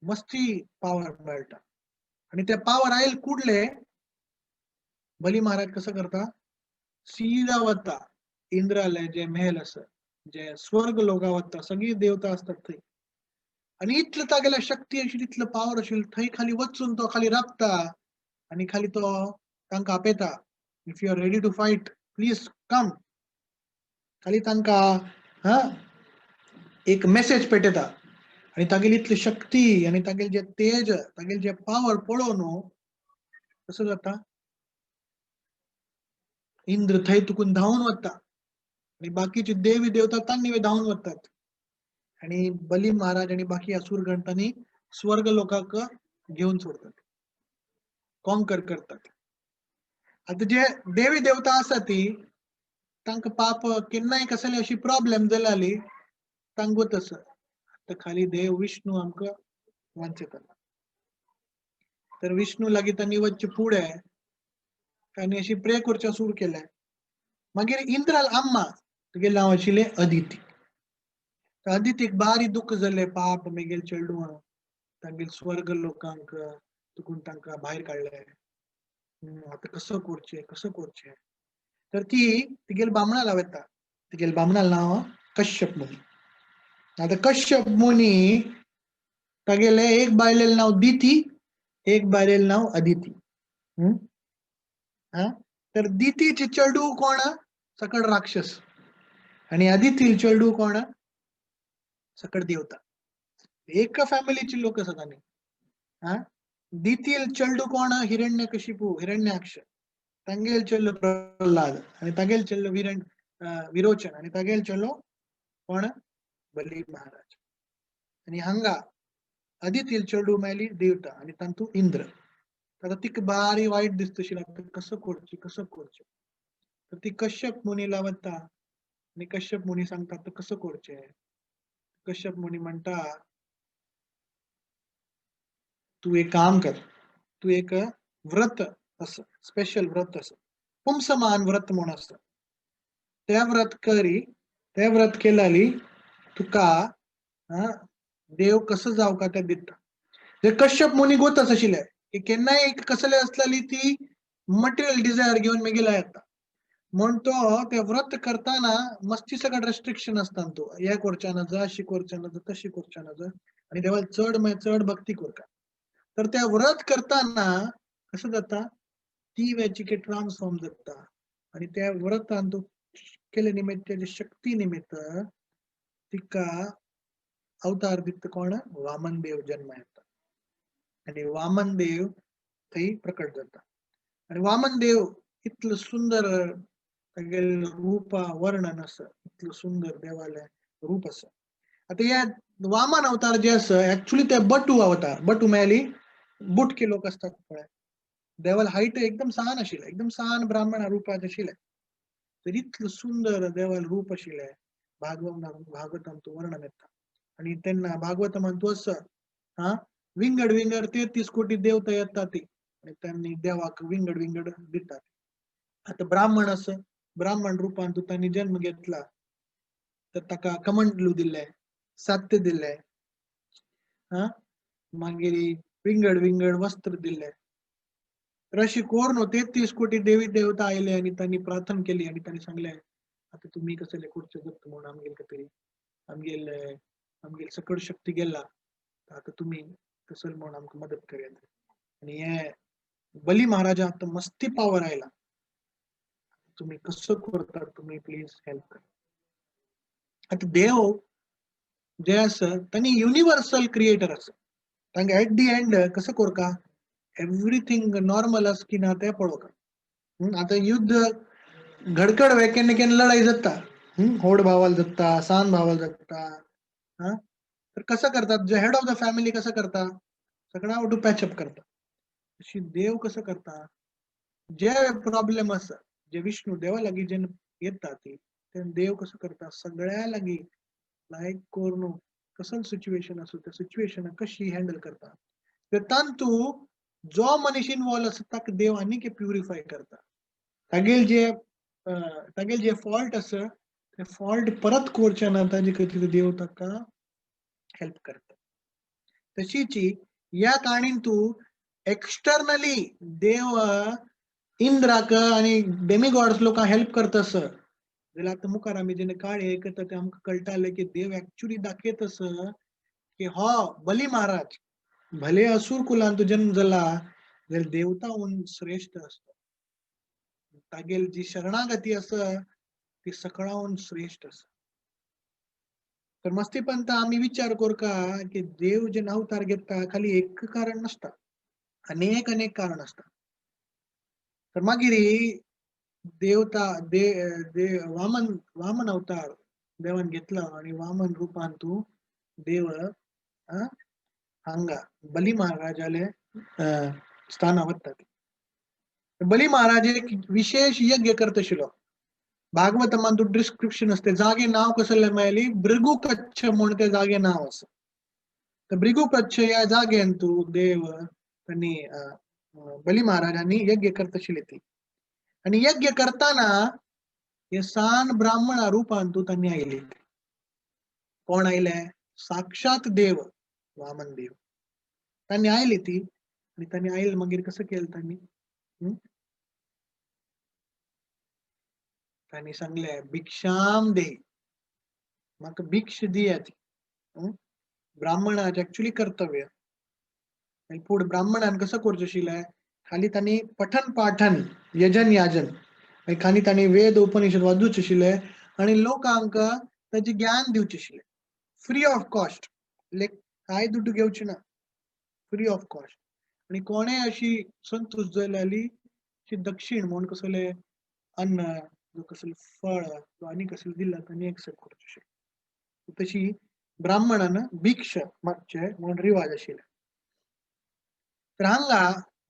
मस्ती पावर मेळटा. आनी ते पावर आयल कुडले बली महाराज कसो करता, सीधा वता इंद्राले जे मेहल आसा, जे स्वर्ग लोका वता, सगळी देवता आसतात थंय. आनी इतले तागेले शक्ती आशिल्ली, इतलो पावर आशिल्लो, थंय खाली वचून तो खाली राबता आनी खाली तो तांकां आपयता, if you are ready to fight please come. खाली तांकां एक मेसेज पेटयता. आनी तागेली इतली शक्ती आनी तागेले जे तेज, तागेले जे पावर पळोवन कसो जाता, इंद्र थंय तुकून धांवन वता आनी बाकीचे देवी देवता तांणी धांवन वतात. आनी बली महाराज आनी बाकी असुरगण तांणी स्वर्ग लोकांक घेवन सोडतात, कॉन्कर करतात. आतां जे देवी देवता आसा ती तांकां पाप केन्नाय कसली अशी प्रॉब्लेम जाली तांकां तसो. आतां खाली देव विष्णू आमकां वांचयता. तर विष्णू लागीं तांणी वच्चे फुडें तांणी अशी प्रे करचें सुरू केलें. मागीर इंद्राल अम्मा तुगेलें नांव आशिल्लें अदिती. अदितीक बारी दुःख जालें, पाप मेगेल चेडूं तांगेल स्वर्ग लोकांक तुकून तांकां भायर काडले, आतां कसो करचें कसो करचें. तर ती तिगेल बामणाला वता, तिगेल बामणाल नांव कश्यप मुनी. आतां कश्यप मुनी तागेले एक बायलेलें नांव दिती, एक बायलेलें नांव अदिती. तर दितीचे चेडूं कोण, सकड राक्षस, आनी अदिती चेडूं कोण, सकड देवता. एका फॅमिलीची लोक आसात. आनी दितील चेडूं कोण, हिरण्यकशिपू, हिरण्याक्ष, तांगेल चेडो प्रल्हाद, आनी तागेल चेडो विरोचन, आनी तागेल चेडो कोण, बली महाराज. आनी हांगा अदितील चेडूं मेली देवता आनी तांतू इंद्र. आतां तिका बारी वायट दिसता आशिल्लें, आतां कसो करचें कसो करचें. तर ती कश्यप मुनीला वता आनी कश्यप मुनी सांगता आतां कसो करचें. कश्यप मुनी म्हणटा तूं एक काम कर, तूं एक व्रत आसा, स्पेशल व्रत आसा, पुंसमान व्रत म्हूण आसा, तें व्रत करी, तें व्रत केल्याली तुका देव कसो जावका तें दिता. जे कश्यप मुनी गोतच आशिल्ले की केन्नाय एक कसले आसलेली ती मटेरियल डिजायर घेवन मेगेल्या येता म्हण तो ते व्रत करताना मस्ती सगळं रेस्ट्रिक्शन आसता, तूं हे करच्या ना जा, अशी करच्या ना जा, तशी करच्या ना जा, आनी देवाक चड मागीर चड भक्ती करता. तर ते व्रत करताना कसं जाता, ती वेचिके ट्रान्सफॉर्म जाता आनी त्या व्रतान तूं केले निमित्त तेजे शक्ती निमित्त तिका अवतार दिता कोण, वामन देव जन्म येता आनी वामन देव थंय प्रकट जाता. आनी वामन देव इतलो सुंदर तागेलें रूपा वर्णन आसा, इतलो सुंदर देवालें रूप आसा. आतां हे वामन अवतार जे आसा एक्चुली ते बटू अवतार, बटू मेळ्ळी बुटके लोक आसतात पळय, देवाल हायट एकदम सान आशिल्लें, एकदम सान ब्राह्मणा रुपात आशिल्लें, तर इतलो सुंदर देवाल रूप आशिल्लें. भागवतांत तूं वर्णन येता आनी तेन्ना भागवतमान तूं आसा हा विंगड विंगड 33 कोटी देवता येता ती आनी त्यांनी देवाक विंगड विंगड दितात. आतां ब्राह्मण आसा, ब्राह्मण रुपान तूं तांणी जन्म घेतला तर ताका कमंडलू दिल्लें, सत्य दिल्लें, हा मागीर विंगड विंगड वस्त्र दिल्लें. तर अशी कोण 33 कोटी देवी देवता आयले आनी तांणी प्रार्थना केली आनी तांणी सांगलें आतां तुमी कसले करचें जगता म्हणून आमगेले खातीर, आमगेले आमगेली सकड शक्ती गेला, आतां तुमी कसल म्हणून आमकां मदत करयात. आनी हे बली महाराजा आतां मस्ती पावर आयला, तुमी कसो करतात तुमी प्लीज हेल्प कर. आतां देव जे आसा तांणी युनिवर्सल क्रिएटर आसा, तांकां एट the and कसो करका एवरीथींग नॉर्मल आसा की ना तें पळोवका. आतां युद्ध घडकड वे केन्ना केन्ना लढाई जाता, होड भावाल जाता, सान भावाल जाता, हा तर कसं करतात जे हेड ऑफ the family कसं करता सगळ्या वटू पॅचअप करता. अशी देव कसं करता जे प्रॉब्लेम आसा जे विष्णू देवा लागीं जेन्ना येता ती तेन्ना देव कसं करता सगळ्या लागीं लायक करून कसं सिच्युएशन आसूं त्या सिच्युएशनाक कशी हँडल करता. तर तांतू जो मनीस इनवॉल्व आसा ताका देव आनीक प्युरिफाय करता, तागेल जे तागेल जे फॉल्ट आसा ते फॉल्ट परत करचे ना ताजे खातीर देव ताका हेल्प करता. तशीच ह्या काणीन तूं एक्सटर्नली देव इंद्राक आनी डेमिगॉड्स लोकांक हेल्प करता आसा, जाल्यार आतां मुखार आमी जेन्ना काणी आयकता ते आमकां कळटालें की देव एक्चुली दाखयत आसा की हो बली महाराज भले असुर कुलांत जन्म जाला जाल्यार देवताहून श्रेश्ठ आसता, तागेल जी शरणागती आसा ती सकळाहून श्रेश्ठ आसा. तर मस्तीपंत आमी विचार करका की देव जेन्ना अवतार घेता खाली एक कारण नासता, अनेक अनेक कारण आसता. तर मागीर देवता दे दे वामन वामन अवतार देवान घेतला आनी वामन रुपान तूं देव हांगा बली महाराजाले स्थाना वता. बली महाराज एक विशेष यज्ञ करता आशिल्लो. भागवतमान तूं डिस्क्रिप्शन आसता, जागे नांव कसलें मेळ्ळी भृगुकच्छ म्हूण ते जागे नांव आसा. तर भृगुकच्छ ह्या जाग्यान तूं देव तांणी बली महाराजांनी यज्ञ करता आशिल्ली ती, आनी यज्ञ करताना हे सान ब्राह्मणा रुपान तूं तांणी आयली. कोण आयले? साक्षात देव वामन देव तांणी आयली ती. आनी तांणी आयले मागीर कसं केलं तांणी, तांणी सांगले भिक्षाम देई, म्हाका भिक्ष दियात. ब्राह्मणाचें एक्चुली कर्तव्य पूण ब्राह्मणान कसं करचें आशिल्लें, खाली तांणी पठन पाठन यजन याजन, खाली तांणी वेद उपनिषद वाचूचे आशिल्ले आनी लोकांक ताचें ज्ञान दिवचें आशिल्लें फ्री ऑफ कॉस्ट, लायक कांय दुड्डू घेवचे ना, फ्री ऑफ कॉस्ट. आनी कोणें अशी संतुश्ट जाली अशी दक्षिण म्हूण कसलें अन्न कसलें फळ आनी कसलें दिलां तांणी एक्सेप्ट करचें आशिल्लें. तशी ब्राह्मणान भिक्ष मागचें म्हूण रिवाज आशिल्ले. तर हांगा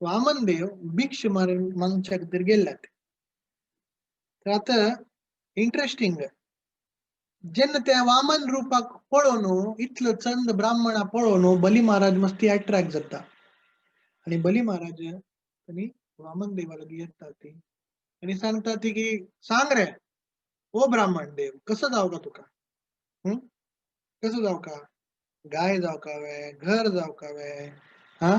वामन देव भिक्ष मागच्या खातीर गेल्ले. तर आतां इंट्रस्टींग जेन्ना त्या वामन रुपाक पळोवन, इतलो चंद ब्राह्मणा पळोवन बली महाराज मस्ती अट्रॅक्ट जाता आनी बली महाराज आनी वामन देवा लागीं येता ती आनी सांगता ती की सांग रे ओ ब्राह्मण देव, कसो जावं का तुका, कसो जावं का, गाय जावं का वे, घर जावं का वे, हा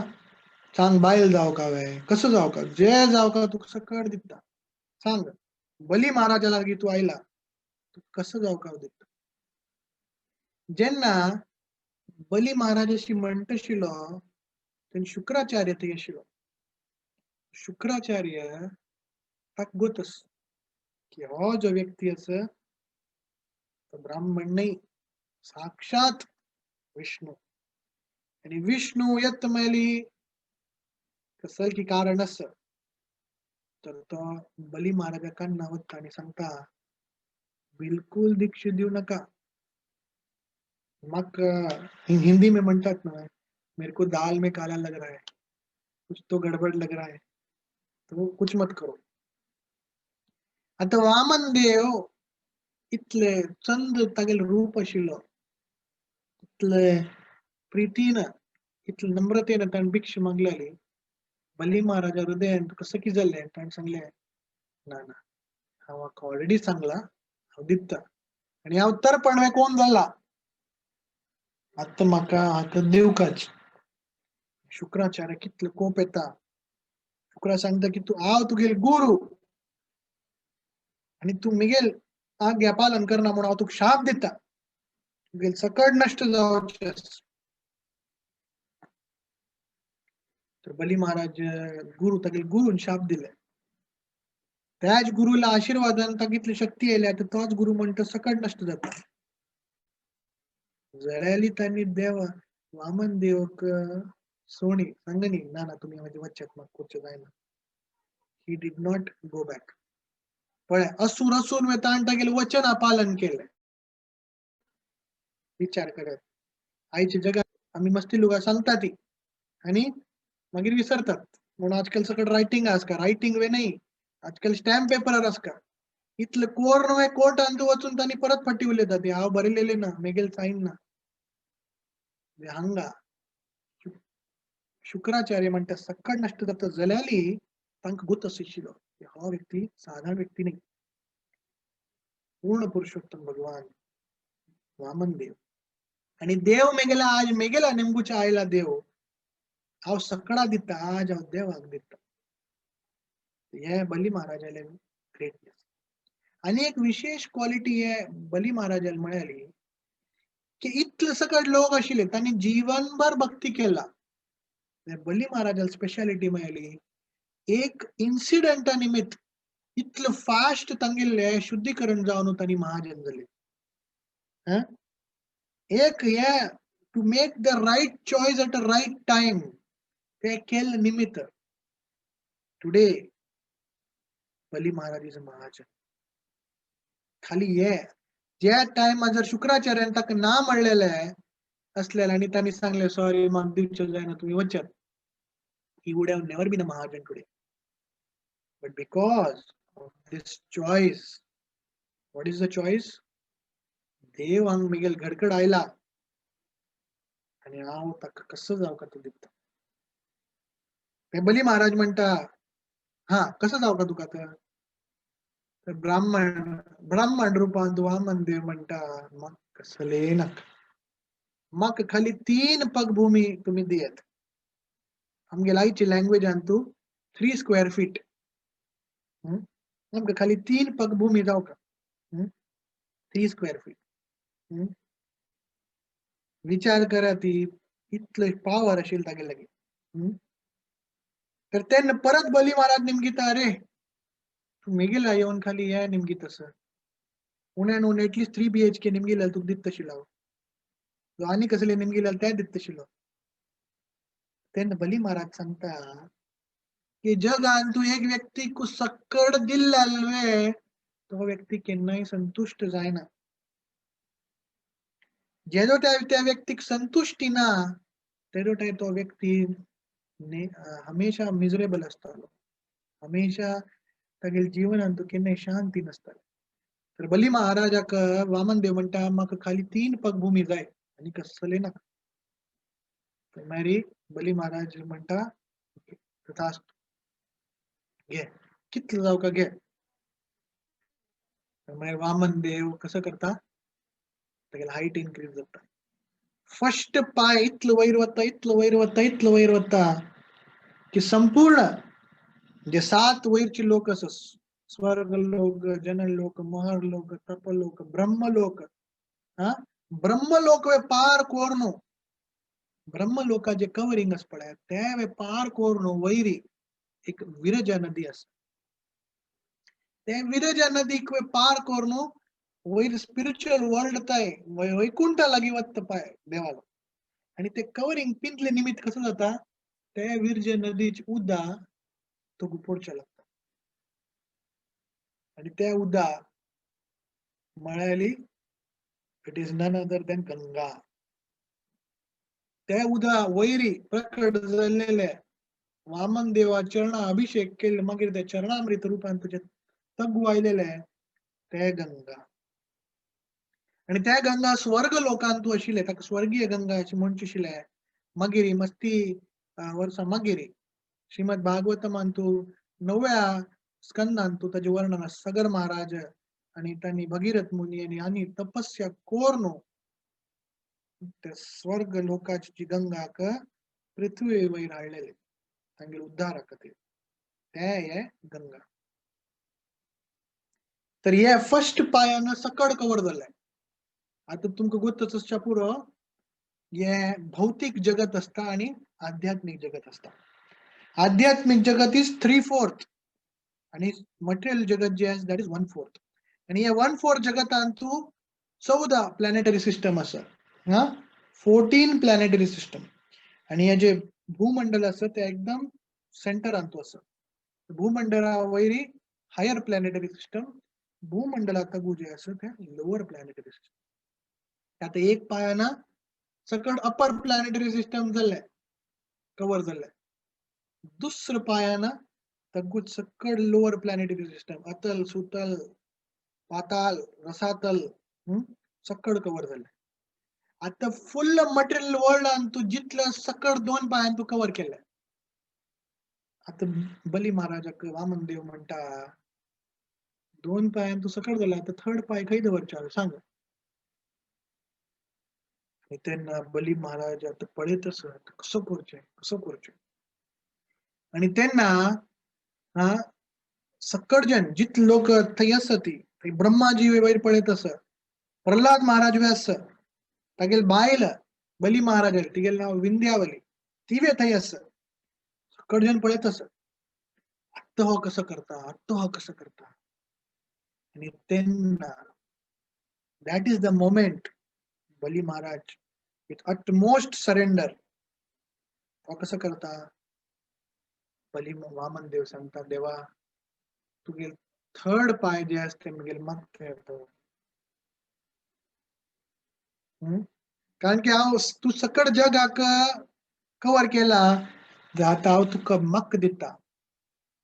सांग, बायल जावं का वे, कसो जावं का, जे जावं का तुका सकट दिता, सांग बली महाराजा लागीं तूं आयला, तूं कसो जावं का दिता. जेन्ना बली महाराज अशी म्हणटशिलो तेन्ना शुक्राचार्य थंय आशिल्लो. शुक्राचार्य ताका गोतस की हो जो व्यक्ती आसा तो ब्राह्मण न्हय, साक्षात विष्णू. आनी विष्णू येता मेली कसल की कारण आसा, तर तो बली महाराजा कान्ना वता आनी सांगता बिलकुल दीक्षा दिवं नाका म्हाका. हिंदी में म्हणतात ना, मेरे को दाल में काला लग रहा है, कुछ तो गड़बड़ लग रहा है, तो कुछ मत करो. आता वामन देव इतले चंद तागेलो रूप आशिल्लो, इतले प्रितीन इतले नम्रतेन ताणें भिक्षा मागलेली. बली महाराजा हृदयान कसं की जालें, ताणें सांगलें ना ना, हांव हाका ऑलरेडी सांगला, हांव दिता आनी हांव तर्पण कोण जाला, आतां म्हाका हाका दिवकाच. शुक्राचार्य कितलो कोप येता. शुक्रा सांगता की तूं हांव तुगेल गुरु आनी तूं मिगेल आज्ञा पालन करना म्हणून हांव तुका शाप दिता, तुगेल सकट नश्ट जावचें. तर बली महाराज गुरु तागेल गुरून शाप दिले. त्याच गुरुला आशीर्वादान ताका इतली शक्ती आयल्या, आतां तोच गुरु म्हणटा सकट नश्ट जाता. जळ्याली तांणी देवा वामन देवक सोणी सांगनी ना ना तुमी म्हजे वच्चात, म्हाका करचें जायना. He did not go back. पळय असूर असून वता आनी तागेलें वचना पालन केलें. विचार करात, आयच्या जगात आमी मस्ती लोकां सांगता ती आनी मागीर विसरतात. म्हणून आजकाल सगळं रायटिंग आसका, रायटिंग वे नाही, आजकाल स्टॅम्प पेपरार आसका. इतले कोर न्हय कोर्टान तूं वचून तांणी परत फाटी उलयता ती हांव बरयलेलें ना, मेगेल सायन ना. हांगा शुक्राचार्य म्हणटा सकट नश्ट जाता जाल्यार तांकां गोत आशिल्लो की हो व्यक्ती साधारण व्यक्ती न्ही, पूर्ण पुरुषोत्तम भगवान वामन देव. आनी देव मेगेला आज मेगेला निमगुच्या आयला देव, हांव सकळा दिता, आज हांव देवाक दिता. हे बली महाराजाले ग्रेटनेस. आनी एक विशेष क्वॉलिटी हे बली महाराजाले म्हळ्याली की इतले सकट लोक आशिल्ले तांणी जीवनभर भक्ती केला. बली महाराजाले स्पेशालिटी मेळ्ळी एक इन्सिडंटा निमित्त इतलं फास्ट तांगेले शुद्धीकरण जावन तांणी महाजन जाले. एक हे to make the right choice at a right time ते केल्ले निमित्त today Bali Maharaj is a Mahajan. खाली हे ज्या टायमार जर शुक्राचार्यान ताका ना म्हणलेलें असलेलें आनी तांणी सांगलें सॉरी म्हाका दिवचें जायना तुमी वचात, he would have never been a Mahajan today. But because of this choice, what is the choice? देव हांग मिगेल घडकड आयला आनी हांव ताका कसो जावं का तूं दिता. ते बली महाराज म्हणटा हा कसो जावं का तुका तर, तर ब्राह्मण ब्राह्मण रुपान वामन देव म्हणटा म्हाका कसलें नाका, म्हाका खाली 3 पग भूमी तुमी दियात. आमगे आयची लँग्वेजान तूं 3 स्क्वेअर फीट, आमकां खाली 3 पग भूमी जावका, 3 स्क्वेअर फीट. विचार करा ती इतले पावर आशिल्ली तागे लागीं. तर तेन्ना परत बली महाराज निमगिता अरे तूं मेगेला येवन खाली हे निमगीत आसा, उण्यान उणें एटलिस्ट 3 BHK निमगिल्यार तुका दिता आशिल्लो हांव, आनी कसले निमगिल्यार तें दिता आशिल्लो. तेन्ना बली महाराज सांगता की जगान तूं एक व्यक्तीक सकड दिल्ले तो व्यक्ती केन्नाय संतुश्ट जायना. जेदो त्या व्यक्तीक संतुश्टी ना तेदो टायम तो व्यक्ती हमेशा मिजरेबल आसतालो, हमेशा तागेले जिवनान तो केन्नाय शांती नासताले. तर बली महाराजाक वामन देव म्हणटा म्हाका खाली 3 पगभूमी जाय आनी कसले नाका. तर मागीर बली महाराज म्हणटा तथास्तु, घे कितलो जावं का घे. तर मागीर वामन देव कसो करता, तागेली हायट इनक्रीज जाता. फर्स्ट पाय इतलो वयर वता, इतलो वयर वता, इतलो वयर वता की संपूर्ण जे 7 वयरचे लोक आसा, स्वर्ग लोक, जनलोक, महर लोक, तपलोक, ब्रह्मलोक, हा ब्रह्मलोक वे पार कोरनो, ब्रह्मलोकाचे कवरिंग आसा पळय ते वे पार कोरनो वयरी एक विरजा नदी आसा, ते विरजा नदीक वे पार कोरनो वयर स्पिरिच्युअल वर्ल्ड ताय वैकुंठा लागीं वता पाय देवालो. आनी ते कवरिंग पिंतले निमित्त कसो जाता, ते विरजा नदीचे उदक तो पडचें लागता आनी ते उदक म्हळ्यार it is none other than Ganga. ते उदक वयरी प्रकट जाल्लेले वामन देवा चरणा अभिषेक केले मागीर ते चरणामृत रुपान तुजे तगू आयलेले ते गंगा. आनी त्या गंगा स्वर्ग लोकांत तूं आशिल्ले, ताका स्वर्गीय गंगा अशें म्हणचे आशिल्ले. मागीर मस्ती वर्सां मागीर श्रीमद भागवतमान तूं 9व्या स्कंदान तूं ताजें वर्णन आसा. सगर महाराज आनी तांणी भगीरथ मुनी आनी आनी तपस्या कोरनो ते स्वर्ग लोकाची जी गंगाक पृथ्वी वयर हाडलेले तांगेले उद्धारा खातीर, ते हे गंगा. तर हे फर्स्ट पायान सकड कवर जाल्ले. आतां तुमकां गोत्तच आसच्या पुरो, हे भौतीक जगत आसता आनी आध्यात्मीक जगत आसता. आध्यात्मीक जगत is 3/4 आनी मटेरियल जगत जे आसा that is 1/4. आनी हे 1/4 जगतान तूं 14 प्लॅनेटरी सिस्टम आसा, हा 14 प्लॅनेटरी सिस्टम. आनी हे जे भूमंडल आसा ते एकदम सेंटरान तूं आसा. भूमंडळा वयरी हायर प्लॅनेटरी सिस्टम, भूमंडळा तगू जे आसा ते लोअर प्लॅनेटरी सिस्टम. आतां एक पायाना सकट अपर प्लॅनेटरी सिस्टम जाल्ले कवर जाल्ले, दुसऱ्या पायाना तगूच सकट लोअर प्लॅनेटरी सिस्टम, अतल सुतल पाताल रसातल सकट कवर जाल्ले. आतां फुल्ल मटेरियल वर्ल्डान तूं जितले सकट 2 पायान तूं कवर केले. आतां बली महाराजाक वामन देव म्हणटा 2 पायान तूं सकट जाले, आतां थर्ड पाय खंय दवरचो सांग. आनी तेन्ना बली महाराज आतां पळयत आसा कसो करचें कसो करचें. आनी तेन्ना हा सकट जन जितले लोक थंय आसा ती थंय ब्रह्माजी वयर पळयत आसा, प्रल्हाद महाराज बी आसा, तागेली बायल बली महाराज तिगेलें नांव विंध्यावली तिवे थंय आसा, सकट जन पळयत आसा आत्तां हो कसो करता, आत्तां हो कसो करता. आनी तेन्ना that is the moment Bali Maharaj with utmost surrender हो कसो करता, बली वामन देव सांगता देवा तुगे थर्ड पाय जे आसा ते म्हगेले मागता तो. कारण की हांव तूं सकट जगाक कवर केला, आतां हांव तुका मक दिता.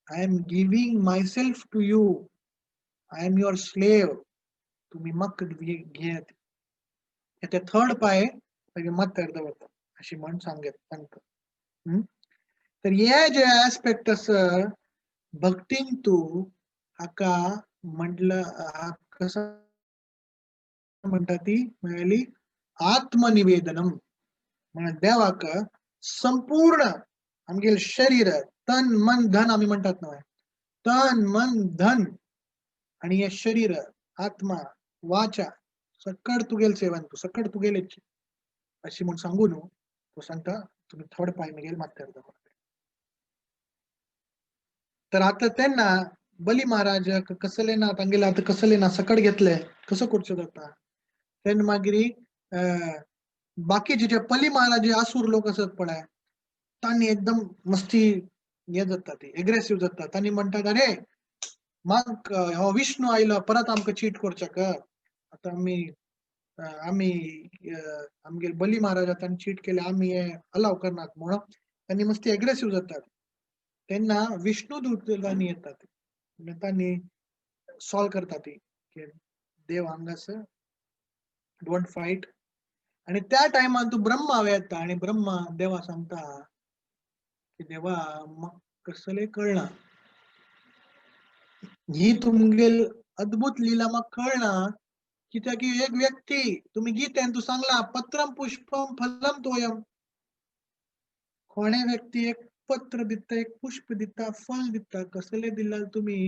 I am giving myself to you, I am your slave, तुमी मक घेयात. ते थर्ड पाय मागीर माथ्यार दवरता अशी म्हण सांगत सांगता. तर हे जे एस्पेक्ट आसा भक्तीन तूं हाका म्हटलं कसं म्हणटा ती म्हळ्यार आत्मनिवेदनम, म्हळ्यार देवाक संपूर्ण आमगेले शरीर तन मन धन आमी म्हणटात न्हय, तन मन धन आनी हे शरीर आत्मा वाचा सकड तुगेल सेवन तूं सकड तुगेले अशी म्हूण सांगू न्हू तो सांगता तुमी थर्ड पाय म्हगेले माथ्यार दवरात. तर आतां तेन्ना बली महाराज कसले ना तांगेले आतां कसले ना सकट घेतले कसो करचें जाता. तेन्ना मागीर बाकीचे जे पली महाराज आसूर लोक आसत पळय तांणी एकदम मस्ती हे जाता ती एग्रेसिव जाता. तांणी म्हणटात अरे माग हो विष्णू आयलो परत आमकां चीट करच्याक, आतां आमी आमी आमगेले बली महाराज तांणी चीट केले आमी हे अलाव करनात म्हणून तांणी मस्ती एग्रेसिव जातात. तेन्ना विष्णू दूत तांणी येतात तांणी सॉल्व करता ती की देव हांगासर, don't fight. आणि त्या टायमान तूं ब्रह्मा येता आनी ब्रह्मा देवा सांगता की देवा म्हाका कसलें कळना, ही तुमगेल अद्भुत लीला म्हाका कळना, कित्याक की एक व्यक्ती तुमी गीतेन तूं सांगला पत्रम पुष्पम फलम तोयम, कोणे व्यक्ती एक पत्र दिता, एक पुष्प दिता, फल दिता, कसले दिल्यार तुमी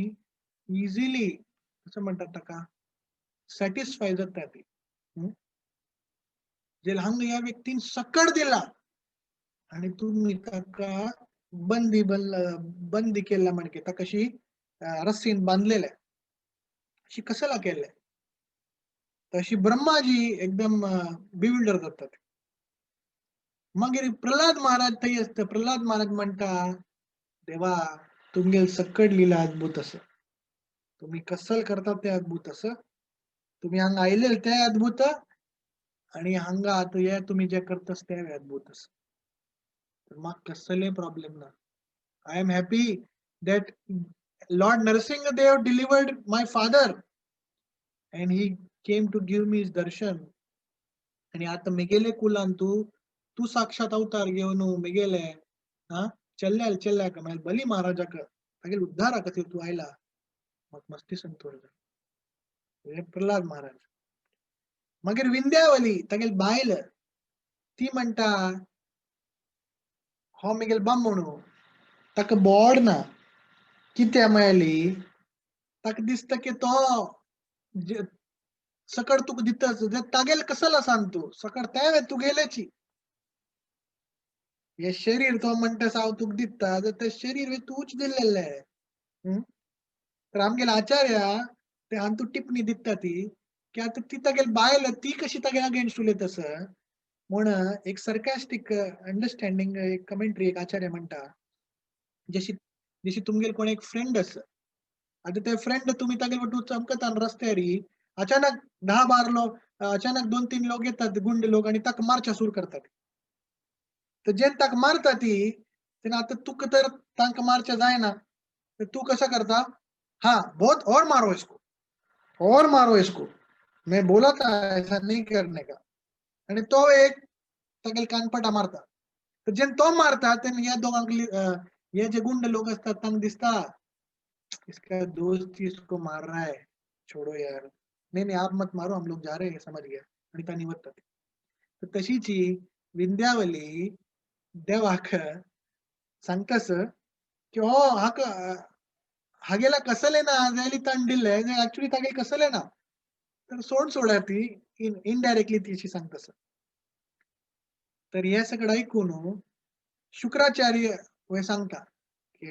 इझिली कसं म्हणतात ताका सॅटिस्फाय जाता ती. जे हांगा ह्या व्यक्तीन सकड दिला आणि तुम्ही ताका बंदी बंदी केला म्हणजे ताका अशी रस्सीन बांधलेले अशी कसला केले, तशी ब्रह्माजी एकदम बिविल्डर जातात. मागीर प्रल्हाद महाराज थंय आसता. प्रल्हाद महाराज म्हणटा देवा तुमगेल सकड लिला अद्भुत आसा, तुम्ही कसल करता ते अद्भुत आसा, तुम्ही हांगा आयले ते अद्भुत आणि हांगा आतां हे तुमी जे करता ते अद्भुत आसा. म्हाका कसले प्रॉब्लेम ना. I am happy that Lord Narsingh Dev delivered my father and he came to give me his darshan. आणि आता मेगेले कुलान तू तू साक्षात अवतार घेवन मेगेले हा चल्ल्याल चल्ल्याक म्हळ्यार बली महाराजाक तागेले उद्धारा खातीर तूं आयला, म्हाका मस्ती संतोष जालो. हे प्रल्हाद महाराज. मागीर विंध्यावली तागेली बायल ती म्हणटा हो मेगेलो बामणू ताका बोड ना, कित्या मेळ्ळी ताका दिसता की तो सकड तुका दिता तागेल कसल आसा तूं सकड तें तुगेलेची हे शरीर तो म्हणटा हांव तुका दिता तें शरीर तूच दिल्लेलें. तर आमगेले आचार्य ते हातूंत टिप्पणी दिता ती की आतां ती तागेली बायल ती कशी तागेले अगेन्स्ट उलयता आसा म्हूण एक सरकास्टीक अंडरस्टँडींग एक कमेंट्री एक आचार्य म्हणटा, जशी जशी तुमगेल कोण एक फ्रेंड आसा, आतां ते फ्रेंड तुमी तागेले बरोबर चमकता रस्त्यार अचानक 10-12 लोक अचानक 2-3 लोक येतात गुंड लोक आणि ताका मारच्या सुरू करतात. तर जेन्ना ताका मारता ती तेन्ना आतां तुका तर तांकां मारचें जायना, तर तूं कसो करता, हाँ बहुत और मारो इसको, और मारो इसको, मैं बोला था ऐसा नहीं करने का, आणि तो एक तागेले कानपटा मारता. तर जेन्ना तो मारता तेन्ना ह्या दोगांक हे जे गुंड लोक असतात तांकां दिसता इसका दोस्त इसको मार रहा है, छोड़ो यार, नहीं नहीं आप मत मारो, हम लोग जा रहे हैं, समझ गया, आणि तांणी वतात. तर तशीच ही विंध्यावली देवाक सांगतास की हो हाका हागेला कसले ना जाल्यार ताण दिल्ले एक्चुअली तागेले कसले ना, तर सोड सोडा ती इनडायरेक्टली ती अशी सांगतास. तर हे सगळं ऐकून शुक्राचार्य वय सांगता की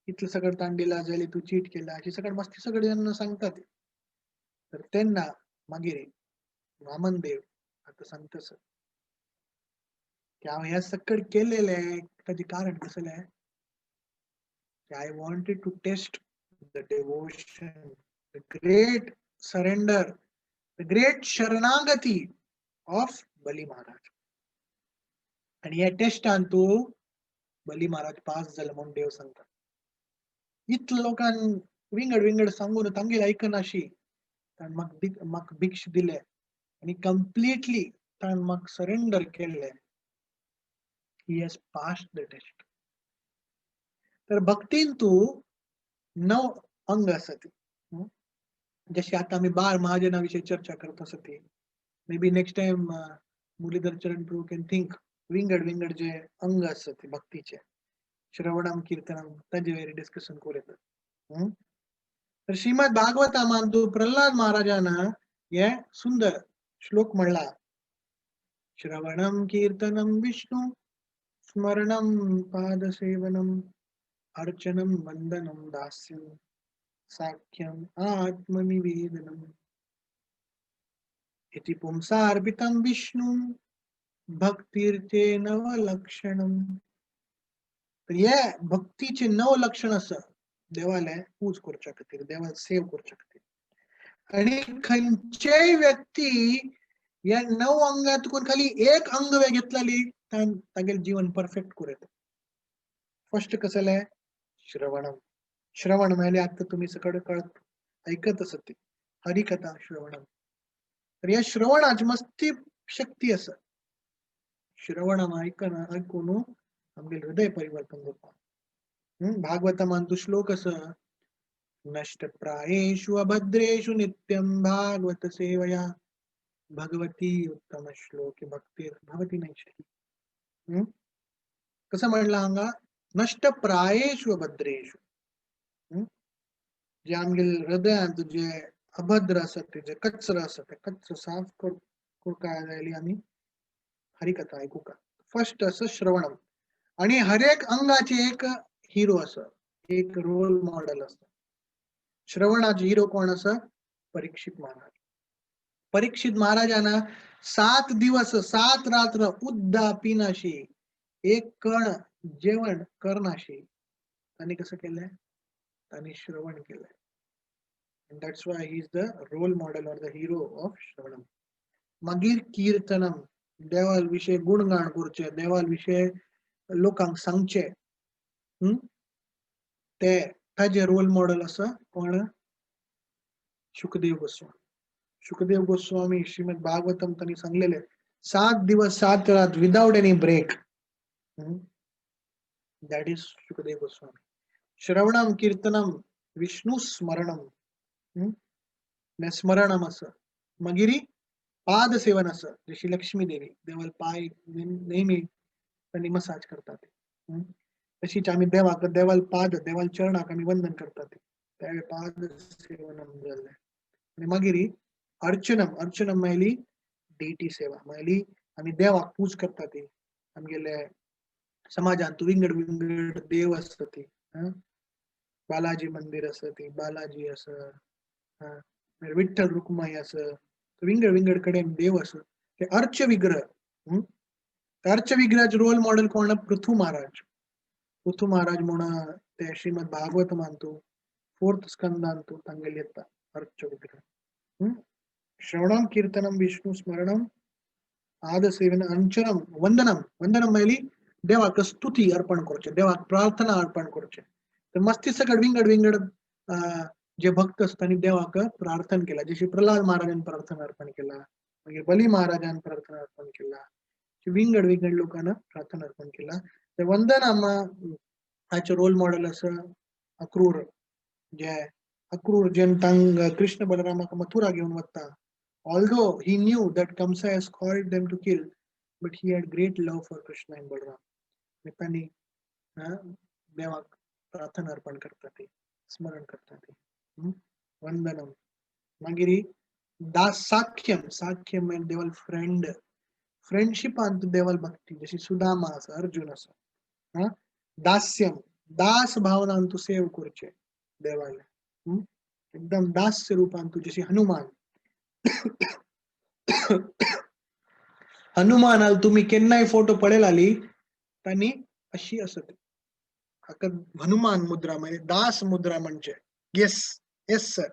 इतलं सगळं ताण दिला जाल्यार तूं चीट केला अशी सगळं मस्ती सगळे जेन्ना सांगता ते. तर तेन्ना मागीर वामन देव आतां सांगतास की हांव हें सगळें केलेलें ताजें कारण कसलें, I wanted to test the devotion, the great surrender, the great शरणागती ऑफ बली महाराज. आणि ह्या टेस्टान तूं बली महाराज पास जालो म्हूण देव सांगता. इतले लोकांक विंगड विंगड सांगून तांगेले आयकनाशी ताणें म्हाका भिक्ष दिले आनी कंप्लिटली ताणें म्हाका सरेंडर केल्लें. He has passed the test. तर भक्तीन तूं 9 अंग आसा ती. जशी आतां आमी 12 महाजना विशीं चर्चा करत आसा ती, maybe next time Muralidhar Charan Prabhu can think विंगड विंगड जे अंग आसा ते भक्तीचे, श्रवणम कीर्तनम ताजे वयर डिस्कशन करूं येता. तर श्रीमद भागवतामान तूं प्रल्हाद महाराजान हे सुंदर श्लोक म्हणला, श्रवणम कीर्तनम विष्णु स्मरणम पादसेवनम अर्चनम वंदनम दास्यम साख्यम आत्मनिवेदनम इति पुंसार्पितं विष्णु भक्तिर्ते नवलक्षणम. तर हे भक्तीचे 9 लक्षण आसा देवाले पूज करच्या खातीर, देवाक सेव करच्या खातीर. आणि खंयचेय व्यक्ती या 9 अंगातून खाली एक अंग वे घेतलेली तागेले जीवन परफेक्ट करूं येता. फर्स्ट कसलें, श्रवणम. श्रवण म्हळ्यार आतां तुमी सगळे कळत ऐकत आसत ती. हरिकथा श्रवणम. तर ह्या श्रवणाची मस्ती शक्ती आसा. श्रवणम आयकना आयकून आमगे हृदय परिवर्तन जाता. भागवतमान तू श्लोक आसा, नष्ट प्रायेषु अभद्रेषु नित्यं भागवत सेवया भगवती उत्तम श्लोक भक्ती भवती नैष्ठी. कसं म्हणलं हांगा, नष्ट प्रायेषु अभद्रेषु. जे आमगे हृदयांत जे अभद्र आसा ते, जे कचरो आसा ते कचरो साफ करपाक जाय आमी हरिकथा आयकुका. फर्स्ट आसा श्रवणम. आणि हरेक अंगाचे एक हिरो आसा, एक रोल मॉडेल आसा. श्रवणाचे हिरो कोण आसा? परीक्षित महाराज. परीक्षित महाराजांना 7 दिवस 7 रात्र उद्दा पिनाशी, एक कण जेवण करनाशी त्यांनी कसं केलंय? त्यांनी श्रवण केलंय. And that's why he is the role model or the hero of Shravanam. मागीर कीर्तनम, देवाल विषय गुणगान करचे, देवाल विषय लोकांक सांगचे. ते ताजे रोल मॉडेल आसा कोण? शुकदेव गोस्वामी. शुकदेव गोस्वामी श्रीमद भागवतम त्यांनी सांगलेले 7 दिवस 7 रात without any break. That is Shukdev Goswami. श्रवणम कीर्तनम विष्णु स्मरणम, स्मरणम आसा. मागीर पाद सेवन आसा, जशी लक्ष्मी देवी देवाल पाय नेहमी त्यांनी मसाज करतात, तशीच आमी देवाक देवाल पाद देवाल चरणाक आमी वंदन करतात, त्या पाद सेवनम जालें. आनी मागीर अर्चनम, अर्चनम म्हणली डेटी सेवा, म्हणली आमी देवाक पूज करतात ती. आमगेले समाजांत विंगड विंगड देव आसता ती. बालाजी मंदिर आसा ती, बालाजी आसा, विठ्ठल रुक्माई आसा, विंगड विंगड कडेन देव आसा. ते अर्च विग्रह, अर्च विग्रहाचे रोल मॉडेल कोण? पृथु महाराज. पृथु महाराज म्हूण ते श्रीमद भागवत मानतो 4th स्कंदांतु तांगेले येता अर्च विग्रह. श्रवणम कीर्तनम विष्णु स्मरणम आद सेवन अंचनम वंदनम. वंदनम म्हणली देवाक स्तुती अर्पण करचे, देवाक प्रार्थना अर्पण करचे. तर मस्ती सगळ विंगड विंगड जे भक्त असतात त्यांनी देवाक प्रार्थना केला. जशी प्रल्हाद महाराजान प्रार्थना अर्पण केला, मागीर बली महाराजान प्रार्थना अर्पण केला, विंगड विंगड लोकांना प्रार्थना अर्पण केला. तर वंदन हाचे रोल मॉडेल आसा अक्रूर. जे अक्रूर जेन तांग कृष्ण बलरामाक मथुरा घेवन वता, although he knew that Kamsa has called them to kill, but he had great love for Krishna and Balram. तांणी देवाक प्रार्थना अर्पण करता ते, स्मरण करता ते. वंदनम. मागीर दास साख्यम. साख्यम म्हणजे देवाल फ्रेंड, फ्रेंडशिपांत देवाल भक्ती, जशी सुदामा आसा, अर्जुन आसा. दास्यम, दास भावनान तू सेव करचे देवाले. एकदम दास्य रूपान तू, जशी हनुमान. हनुमानाल तुम्ही केन्नाय फोटो पळयलाली तांणी अशी आसत, हाका हनुमान मुद्रा म्हणजे दास मुद्रा म्हणजे येस येस सर.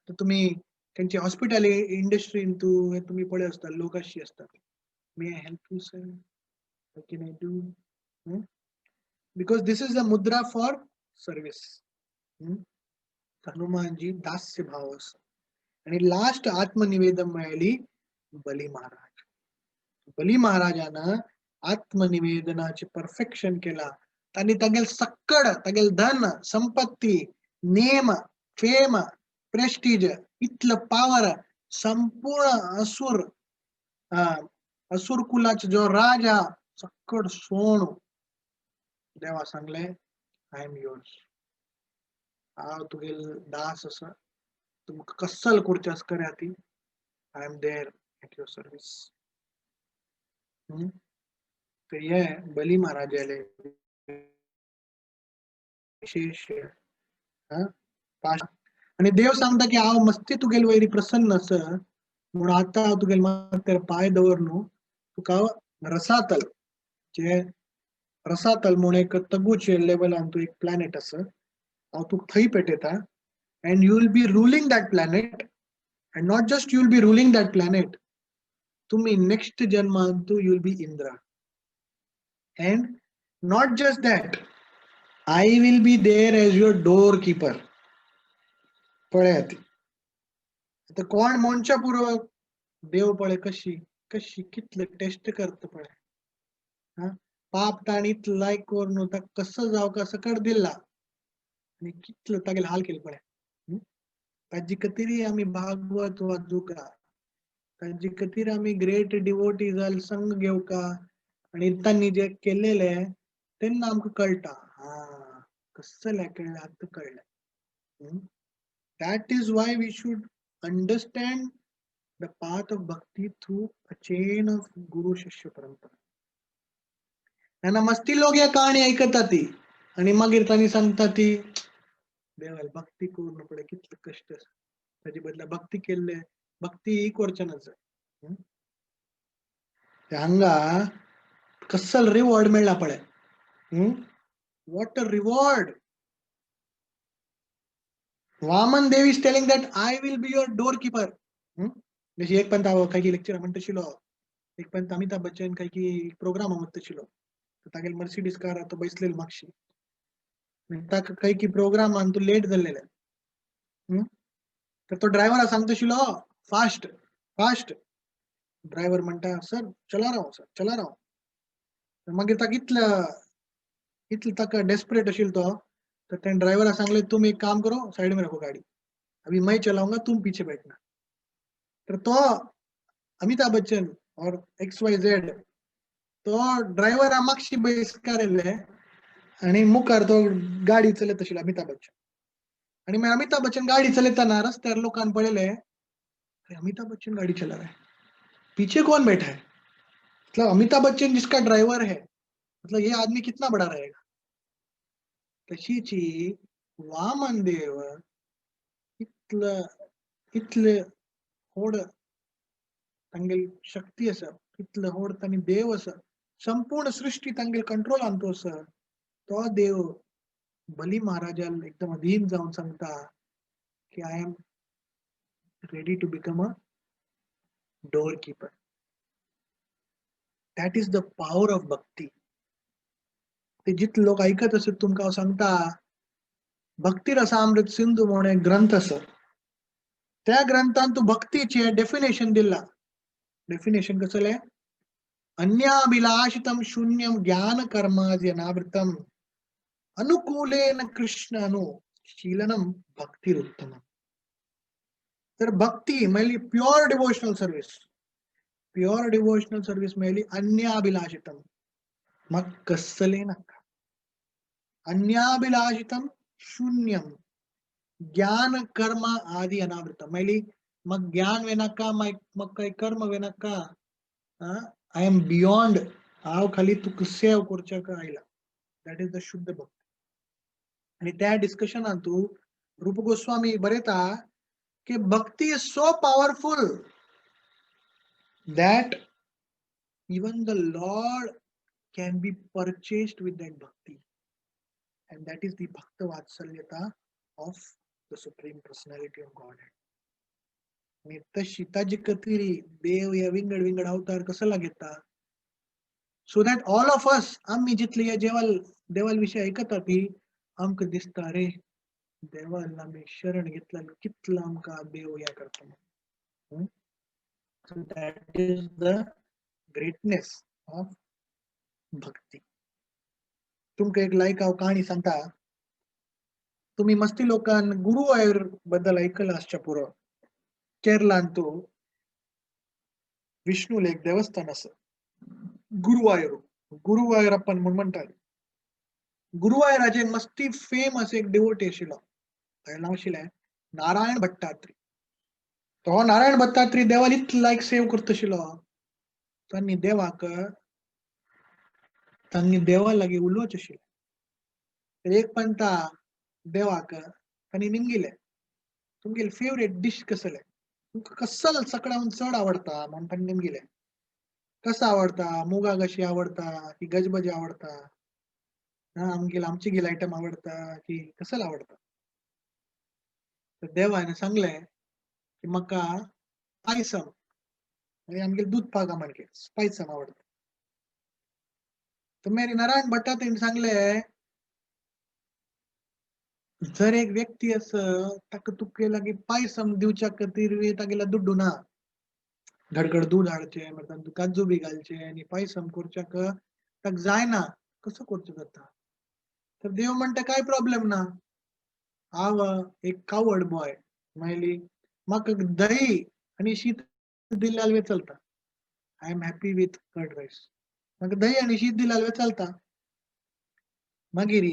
तर तुम्ही त्यांची हॉस्पिटल इंडस्ट्रीन तू तुम्ही पळय आसता, लोक अशी असतात, may I help you sir, what can I do? Because this is a mudra for service. Hanumanji दास्य भाव आसा. आणि लास्ट आत्मनिवेदन मिळाली बली महाराज. बली महाराजानं आत्मनिवेदनाचे परफेक्शन केला. त्यांनी तागेल सक्कड, तागेल धन संपत्ती, नेम फेम प्रेस्टीज, इतलं पावर, संपूर्ण असुर असुर कुलाचे जो राजा, सक्कड सोण देवा सांगले, I am yours, हांव तुगेल दास आसा, तुमकां कसल करचें आसा करात ती, I am there at your service. तर हे बली महाराजाले विशेष आणि देव सांगता की हांव मस्ती तुगेल वैरी प्रसन्न आसा, म्हणून आतां हांव तुगेल माथ्यार पांय दवर न्हू, तुका रसातल, जे रसातल म्हूण एक तगूचे लेवलान तूं एक प्लॅनेट आसा, हांव तुका थंय पेटयता, and you will be ruling that planet, and not just you will be ruling that planet, तुम्ही next जन्मांतु you will be Indra, and not just that, I will be there as your door keeper. पळयात. आतां कोण म्हणच्या पुरो देव पळय कशी कशी कितले टेस्ट करता पळय. हा, पाप ताणी इतलो लायक करून ताका कसो जावं कसो कर दिला आनी कितलो तागेले हाल केले पळय. ताजी खातीर आमी भागवत वाचूका, ताजी खातीर आमी ग्रेट डिवोटी जाल संग घेवका आनी तांणी जे केलेले तेन्ना आमकां कळटा, हा कसलें कळ्ळें आतां कळ्ळें. That is why we should understand the path of bhakti through a chain of guru shishya parampara. ना मस्ती लोक ह्या कहाणी ऐकता ती आनी मागीर तांणी सांगता ती देवाल भक्ती करून पळय कितले कश्ट आसा, ताजे बदला भक्ती केल्ले भक्ती ही करचे ना जाय. हांगा कसल रिवॉर्ड मेळ्ळा पळय. What a reward. Vaman Dev is telling that I will be your door keeper. जशी एक पंत हांव काही लेक्चर म्हणटशिलो, एक पंत अमिताभ बच्चन काही प्रोग्राम म्हणटशिलो, तागेले मर्सिडीज कार तो बैसलेलो मागशी, ताका काही की प्रोग्रामान तो लेट जाल्लेले. तर तो ड्रायव्हर सांगतशिलो फास्ट फास्ट, ड्रायव्हर म्हणटा सर चला रहा हूं सर चला रहा हूं. मागीर ताका इतलं इतलं ताका डेस्परेट आशिल्लो तो, तर त्या ड्रायव्हरा सांगले तुम एक काम करो साइड में रखो गाड़ी, अभी मैं चलाऊंगा तुम पीछे बैठना. तर तो अमिताभ बच्चन और एक्स वाय झेड तो ड्रायव्हरा मागशी बैसकारिल्ले आनी मुखार तो गाडी चलयत आशिल्लो अमिताभ बच्चन. आनी मागीर अमिताभ बच्चन गाडी चलयतना रस्त्यार लोकान पळयले, अरे अमिताभ बच्चन गाड़ी चला रहा है, पीछे कौन बैठा है, मतलब अमिताभ बच्चन जिसका ड्राइवर है, मतलब ये आदमी कितना बड़ा रहेगा. तशीची वामन देव इतलं इतले होड तांगेली शक्ती आसा, इतले होड तांणी देव आसा, संपूर्ण सृष्टी तांगेले कंट्रोलान तो आसा. तो देव बली महाराजान एकदम अधीन जावन सांगता की I am ready to become a door keeper. That is the power of bhakti. ते जितले लोक ऐकत आसत तुमकां हांव सांगता, भक्ती रसामृत सिंधू म्हणून एक ग्रंथ आसा, त्या ग्रंथान तूं भक्तीचे डेफिनेशन दिला. डेफिनेशन कसलें? अन्याभिलाषितम शून्यम ज्ञान कर्मादि अनावृतम अनुकूलेन कृष्ण अनुशीलनम भक्तिरुत्तम. तर भक्ती म्हणली pure devotional service. Pure devotional service म्हणली अन्याभिलाषितम, मग कसले नाका. अन्याभिलाषितम शून्यम ज्ञान कर्म आदि अनावृतम म्हणली मग ज्ञान वेनाका, मग काही कर्म वेनाका, I am beyond, हांव खाली तुका सेव करच्याक आयला. That is the शुद्ध भक्ती. आणि त्या डिस्कशनान तूं रूप गोस्वामी बरयता की bhakti is so powerful that even the Lord can be purchased with that bhakti. And that is the Bhakta Vatsalyata of the Supreme Personality of Godhead. आणि तशी ताजी कतिरी देव या विंगड विंगड अवतार कसला घेता, so that all of us, आम्ही जितले या जेवाल देवाल विषय ऐकता ती आमकां दिसता अरे देवाल आमी शरण घेतला कितला आमकां देव या करता. So that is the greatness of bhakti. तुमकां एक लायक हांव काणी सांगता. तुमी मस्ती लोकान गुरुवायूर बद्दल ऐकलां आसच्या पुरो. केरलान तो विष्णूले एक देवस्थान आसा, गुरुवायूर, गुरुवायूरप्पन म्हूण म्हणटात. गुरुवायूराचे मस्ती फेमस एक डिवोटी आशिल्लो, ताजें नांव आशिल्लें नारायण भट्टात्री. तो नारायण भट्टात्री देवाक इतलो लायक सेव करता आशिल्लो, तांणी देवाक तांणी देवा लागीं उलोवचें आशिल्लें. एक पंता देवाक तांणी निमगिलें, तुमगेले फेवरेट डीश कसलें, तुमकां कसल सगळ्याहून चड आवडटा म्हूण तांणी निमगिलें. कसो आवडटा, मुगा कशी आवडटा की गजबजी आवडटा, हा आमगेले आमची गेले आयटम आवडटा की कसल आवडटा. तर देवान सांगलें की म्हाका पायसम, म्हणजे आमगेले दूध पाका म्हणके पायसम आवडटा. तर मागीर नारायण भट्टात्रीन सांगलें जर एक व्यक्ती आसा ताका तुगे लागीं पायसम दिवच्या खातीर तागेल्या दुड्डू ना, धडगड दूद हाडचें, मागीर तातूंत काजू बी घालचे आनी पायसम करच्याक ताका जायना, कसो करचो जाता? तर देव म्हणटा काय प्रॉब्लेम ना, हांव एक कावड बॉय मेळ्ळी, म्हाका दही आनी शीत दिलें जाल्यार चलता. I am happy with curd rice. म्हाका दही आनी शीत दिलें जाल्यार चलता. मागीर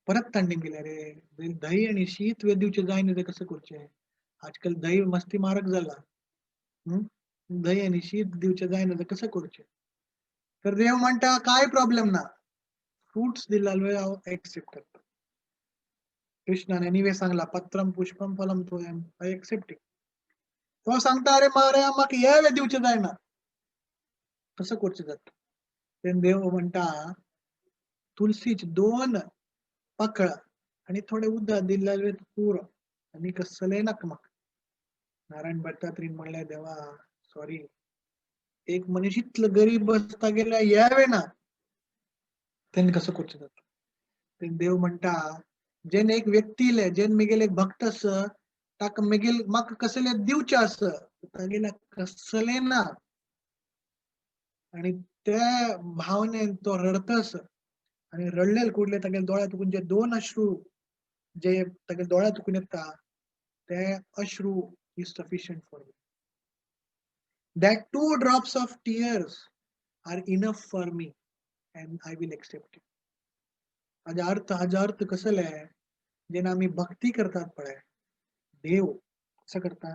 परत तांणी गेले, अरे दही आनी शीत दिवचें जायना तें कसो करचें? आजकाल दही मस्ती मारक जाला, दही आनी शीत दिवचें जायना तें कसो करचें? तर देव म्हणटा काय प्रॉब्लेम ना, फ्रुट्स दिले जाल्यार हांव एक्सेप्ट करता. कृष्णान एनिवे सांगला पत्रम पुष्पम फलम तोयम, I accept it. तो सांगता अरे मारे म्हाका हे दिवचें जायना, कसो करचें जाता? तेन्ना देव म्हणटा तुलसीची दोन पाकळां आनी थोडें उदक दिलें जाल्यार पुरो, आनी कसलें नाका म्हाका. नारायण भट्टात्रीन म्हणलें देवा सॉरी, एक मनीस इतलो गरीब आसता गेल्यार हे ना, तेन्ना कसो करचें जाता? तेन्ना देव म्हणटा जेन एक व्यक्तीले, जेन मेगेले एक भक्त आसा ताका मेगेल म्हाका कसलें दिवचें आसा तागेल्या कसलें ना, आनी त्या भावनेन तो रडता आसा, आनी रडलेले कुडले तागेल्या दोळ्या तुकून जे दोन अश्रू जे तागेल्या दोळ्या तुकून येता ते अश्रू is sufficient for me. That 2 drops of tears are enough for me and I will accept it. हाजो अर्थ कसले? जेन्ना आमी भक्ती करतात पळय, देव कसो करता?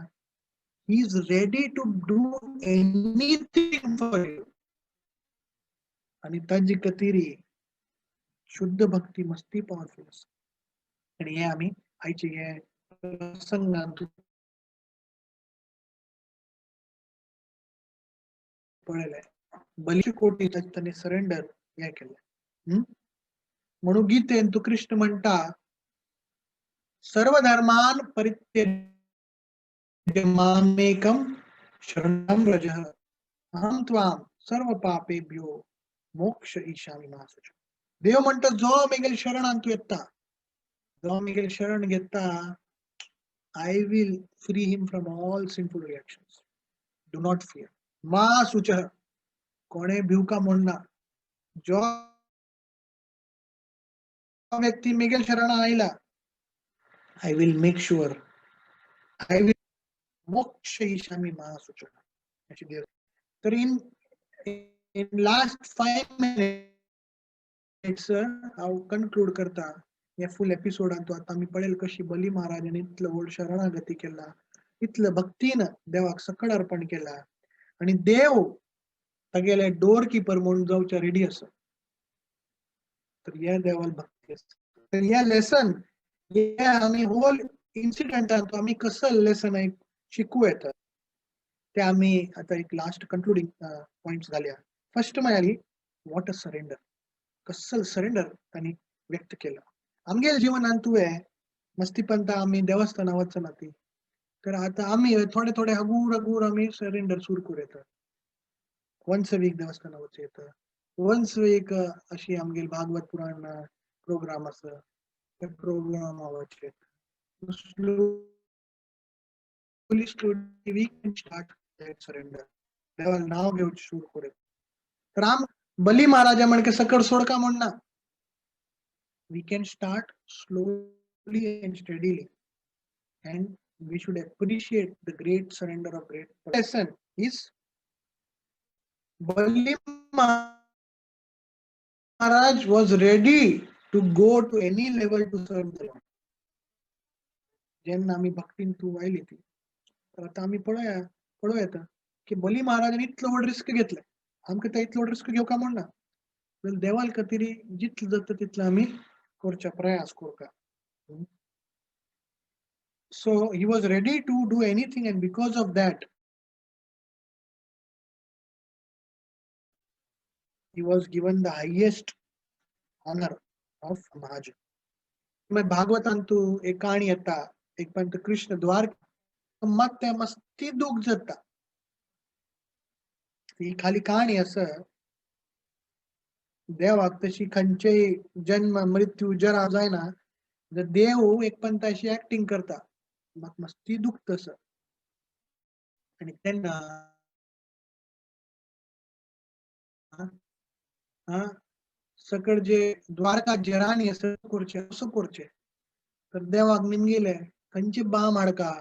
He is ready to do anything for you. आनी ताजी खातीर शुद्ध भक्ती मस्ती पावरफुल आसा. आनी हे आमी आयचे हे प्रसंगांत पळयलें, बली कोटी तांणी सरेंडर हें केलें. म्हणून गीतेन तूं कृष्ण म्हणटा सर्व धर्मान परित्यज्य मामेकं शरणं व्रज अहं त्वां सर्व पापेभ्यो मोक्ष ईशामि मा शुच. देव म्हणटा जो मेगेल शरणान तूं येता, जो मेगेल शरण घेता, I will free him from all sinful reactions. Do not fear. मा शुच, कोणे भिवका म्हणना. जो व्यक्ती मेगेल शरण आयला, I will make sure I will मोक्ष ईशामि मा शुच. अशी देव. तर इन लास्ट 5 मिनिट्स हांव कन्क्लूड करता हे फूल एपिसोडान. तो आतां आमी पळयल कशी बली महाराजान इतलो व्हड शरणागती केला, इतले भक्तीन देवाक सकळ अर्पण केला आनी देव तागेले डोर किपर म्हूण जावच्या रेडी आसा. तर ह्या देवाल भक्ती आसा. तर ह्या लेसन, हे आमी होल इन्सिडंटान तो आमी कसो लेसन एक शिकू येता ते आमी आतां एक लास्ट कन्क्लुडींग पॉयंट्स घालया. फर्स्ट म्हळ्यार what a surrender, कसल सरेंडर तांणी व्यक्त केला. आमगेल जिवनान तुवें मस्तीपंता आमी देवस्थानां वचना ती, तर आतां आमी थोडे थोडे हगूर हगूर आमी सरेंडर सुरू करूं येता. वन्स अ वीक देवस्थानां वचूं येता, वन्स अ वीक अशी आमगेल भागवत पुराण प्रोग्राम आसा त्या प्रोग्रामा वचूं येता. Slowly slowly we can start that surrender. देवाला नाव घेवचें सुरू करूं येता. तर आम बली महाराजा म्हणके सकड सोडका म्हणना, we can start slowly and steadily, and we should appreciate the great surrender of great lesson is Bali Maharaj was ready to go to any level to serve the Lord. जेन्ना आमी भक्तीन तूं आयली ती, तर आतां आमी पळोवया येता की बली महाराजान इतलो व्हड रिस्क घेतले, आमकां ते इतलो व्हड रिस्क घेवका म्हणना. देवाल खातीर जितलो जाता तितलो आमी करच्या प्रयास करता. So he was ready to do anything, and because of that he was given the highest honor of Mahajan. मागीर भागवतांतू एक काणी येता, एक पंत कृष्ण द्वार मात ते मस्ती दूख जाता. ही खाली काणी आसा. देवाक तशी खंयचेय जन्म मृत्यू जरा जायना. देव एक पण तशी ऍक्टिंग करता, म्हाका मस्ती दुखत तसं. आणि तेन्ना सकळ जे द्वारका जे राणी आसा करचे असं करचे. तर देवाक निमगिले खंयची बाम हाडका,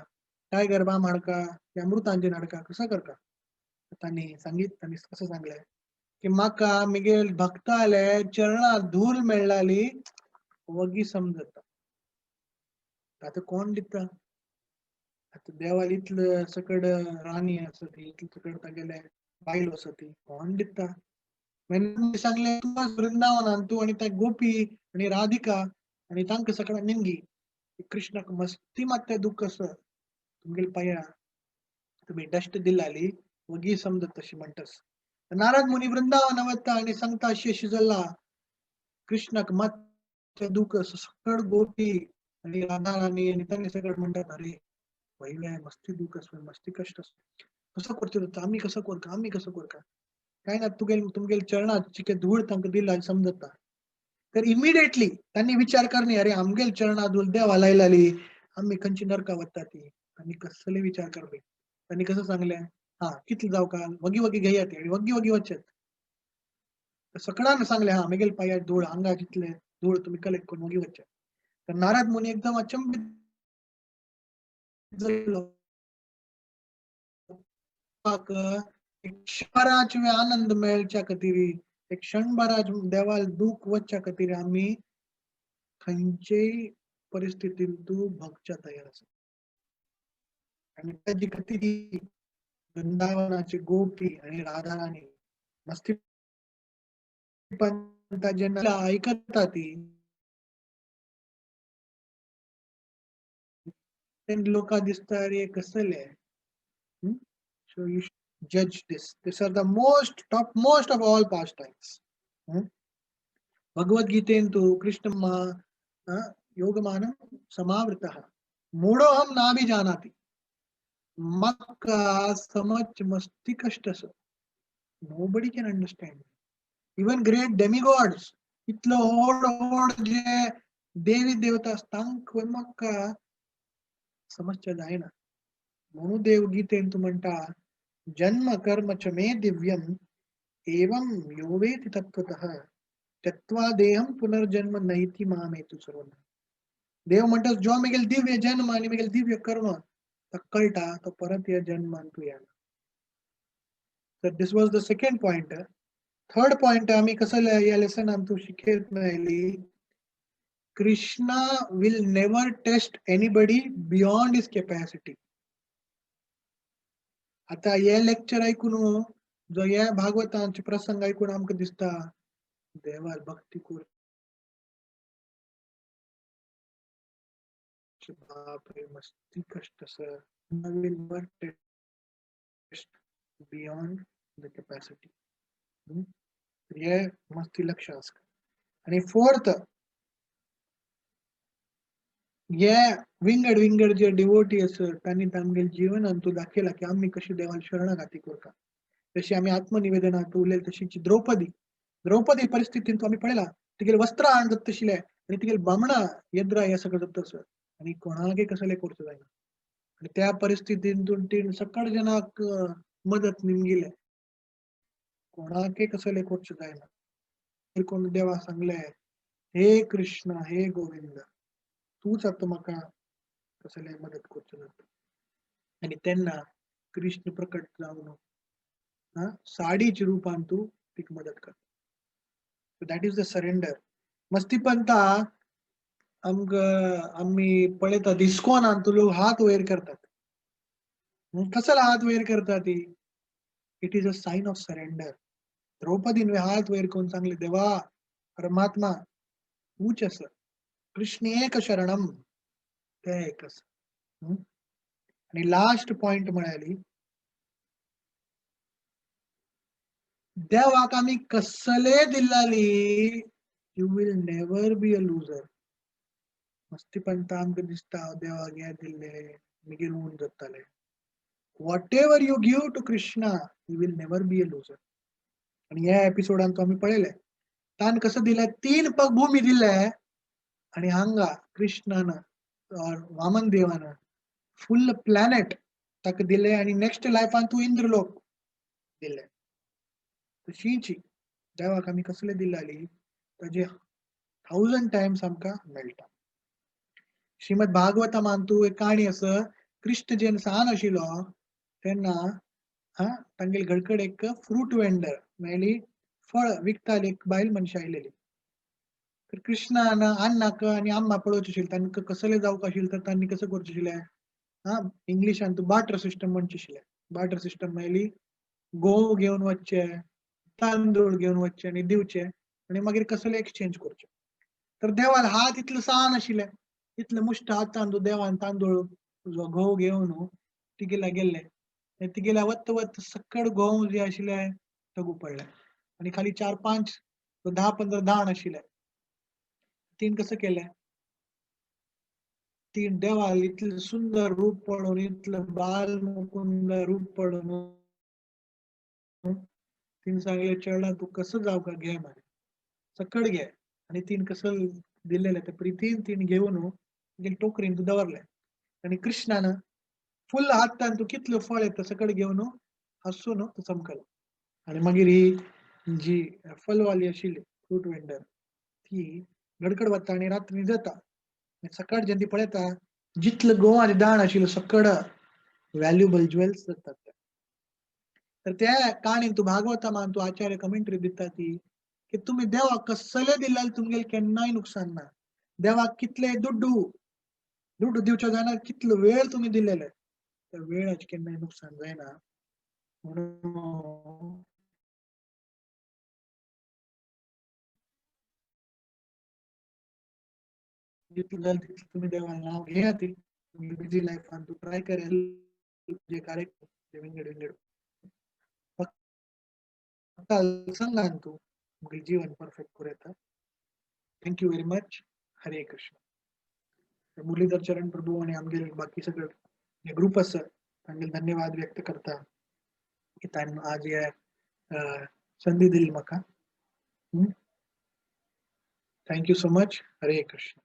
टायगर बाम हाडका, अमृतांजन हाडका, कसं करका. तांणी सांगीत, तांणी कसं सांगले की म्हाका मिगेल भक्ताले चरणात धूल मेळ्ळाली वगी समजता. आतां कोण दिता? आतां देवाल इतले सकड राणी आसा ती, इतले सकड तागेले बायल आसा ती, कोण दिता? मागीर सांगले तूं वृंदावनान तूं आनी त्या गोपी आनी राधिका आनी तांकां सगळ्या निमगी. कृष्णाक मस्ती मात तें दुःख आसा, तुमगेले पाया तुमी डस्ट दिलाली वगी समजत तशी म्हणटस. नारद मुनी वृंदावन वता आनी सांगता अशी अशी जाला. कृष्णाक मात तें दुःख आसा, सकड गोपी आनी राधा राणी आनी तांणी सगळं म्हणटात अरे वयले मस्ती दुःख आसा, मस्ती कश्ट आसा, कसो करता आमी, कसो करता आमी, कसो करता. काय ना तुगेल तुमगेल चरणात चिके धूळ तांकां दिला समजता. तर इमिडिएटली तांणी विचार करणे अरे आमगेल चरणा धूळ देवा लायलाली आमी खंयची नरका वता ती. तांणी कसले विचार करले, तांणी कसं सांगले हा कितले जावं का वगी वगी घेयात आणि वगी वगी वचत. सगळ्यांना सांगले हा मेगेल पायात धूळ हांगा जितले धूळ तुम्ही कलेक्ट करून वगी वचत. तर नारद मुनी एकदम अचंबित जालो. क्षणभराच आनंद मेळच्या खातीर, एक क्षणभराच देवाल दुःख वचच्या खातीर आमी खंयचेय परिस्थितीन तूं भोगच्या तयार आसा. आनी ताजी खातीर वृंदावनाची गोपी आनी राधा राणी मस्ती पण जेन्ना आयकता ती तेन्ना लोकांक दिसता अरे कसले. So you judge this. These are the most top most of all pastimes. Bhagavad Gita तु कृष्ण मा योगमानं समावृतः मूढोऽहं नाभिजानाति. मक्का समच मस्ती कष्ट. Nobody can understand. Even great demigods, इतलो व्हड व्हड जे देवी देवता तांकां मक्का समजच्या जायना. म्हणून देव गीतेन तूं म्हणटा जन्म कर्म च मे दिव्यम एवं यो वेति तत्त्वतः त्यक्त्वा देहं पुनर्जन्म नैति मामेतु सर्वदा. देव म्हणटा जो मेगेल दिव्य जन्म आनी मेगेल दिव्य कर्म ताका कळटा तो परत ह्या जन्मान तूं येना. तर this was the second point. Third point आमी कसं ह्या लेसनान तूं शिकयत मेळ्ळी, Krishna will never test anybody beyond his capacity. आता हे लेक्चर ऐकून जो हे भागवतांचे प्रसंग ऐकून आमकां दिसता देवार भक्ती कर, बापरे मस्ती कष्ट sir. Will never test beyond the capacity. हे मस्ती लक्ष आसता. आणि फोर्थ, हे विंगड विंगड जे डिवोटी आसत तांणी तांगेले जीवनान तूं दाखयला की आमी कशी देवान शरणागती करता. जशी आमी आत्मनिवेदनात उलयले तशीच द्रौपदी, द्रौपदी परिस्थितीन तूं आमी पळयला तिगेले वस्त्रां हाण जाता तशिले आनी तिगेले बामणां येद्रा हे सगळें जाता तसं आनी कोणाकय कसलें करचें जायना. आनी त्या परिस्थितींतून तीण सकळ जनाक मदत निमगिले, कोणाकय कसलें करचें जायना. कोण देवा सांगले हे कृष्ण हे गोविंद तूच आतां म्हाका कसले मदत करचो ना. आनी तेन्ना कृष्ण प्रकट जावन साडीच्या रूपान तूं तिका मदत करता. That is the surrender. मस्तीपंता आमकां आमी पळयतात इस्कॉनान तूं लोक हात वयर करतात. कसलो हात वयर करता ती? It is a sign of surrender. द्रौपदीन हात वयर करून सांगले देवा परमात्मा तूच आसा, कृष्ण एक शरणम, ते एक आसा. आनी लास्ट पॉइंट म्हळ्यार देवाक आमी कसले दिल्लाली you will never be a loser. मस्तीपंता आमकां दिसता देवाक हें दिल्ले मागीर ऊन जाताले. Whatever you give to Krishna you will never be a loser. आनी ह्या एपिसोडान तो आमी पळयले तान कसं दिलें, 3 पग भूमी दिले आणि हांगा कृष्णान वामन देवान फुल प्लॅनेट ताका दिले आणि नेक्स्ट लायफान तूं इंद्रलोक दिले. तशीच देवाक आमी कसले दिलेली ताजे 1000 टायम्स आमकां मेळटा. श्रीमद भागवतमान तूं एक काणी आसा, कृष्ण जेन्ना सान आशिल्लो तेन्ना तांगेले घरकडेन एक फ्रूट वेंडर मेळ्ळी, फळ विकताली एक बायल मनशां आयलेली. तर कृष्णान अन्नाक आनी अम्मा पळोवचें आशिल्लें, तांकां कसलें जावंक आशिल्लें तर तांणी कसं करचें आशिल्लें, इंग्लिशान तूं बार्टर सिस्टम म्हणचें आशिल्लें. बार्टर सिस्टम मेळ्ळी, गंव घेवन वचचे, तांदूळ घेवन वचचे आनी दिवचे आनी मागीर कसले एक्सचेंज करचे. तर देवान हात इतले सान आशिल्ले, इतले मुश्ट हातान तूं देवान तांदूळ गंव घेवन तिगेल्या गेल्ले, तिगेल्या वत वत सकड गंव जे आशिल्ले तगू पडले आनी खाली 4-5 10-15 दाण आशिल्ले. तीन कसं केलें, तीन देवाल इतलें सुंदर रूप पळोवन, इतलें बाल मुकुंद रूप पळोवन तीन सांगले, चेडा तूं कसं जावं का घे मरे, सकड घे. आनी तीन कसं दिलेलें ते प्रितीन तीन घेवन तिगेले टोकरीन तूं दवरलें आनी कृष्णान फुल हातान तूं कितलें फळ येता सकड घेवन हांसून तूं चमकलो. आनी मागीर ही जी फलवाली आशिल्ली फ्रूट वेंडर ती गडगड वता आनी रात्री जाता. सकाळ जेन्ना ती पळयता जितले गंव आनी दाण आशिल्लो सकड व्हॅल्युएबल ज्वेल्स जातात. तर त्या काणयेन तूं भागवतमान तूं आचार्य कमेंट्री दिता ती की तुमी देवाक कसले दिल्यार तुमगेलें केन्नाय नुकसान ना. देवाक कितले दुड्डू दुड्डू दिवचो जायना, कितलो वेळ तुमी दिलेले त्या वेळाचें केन्नाय नुकसान जायना. म्हणून जितलें जालें तितलें तुमी देवाक नांव घेयात. बिजी लायफान तूं ट्राय करेल जे कार्यक्रम ते विंगड विंगड फक्त संगान तूं तुमगेलें जीवन परफेक्ट करूं येता. Thank you very much. Hare Krishna. Muralidhar Charan Prabhu आनी आमगेले बाकी सगळे जे ग्रुप आसा तांगेले धन्यवाद व्यक्त करता की तांणी आज हे संदी दिली म्हाका. Thank you so much. Hare Krishna.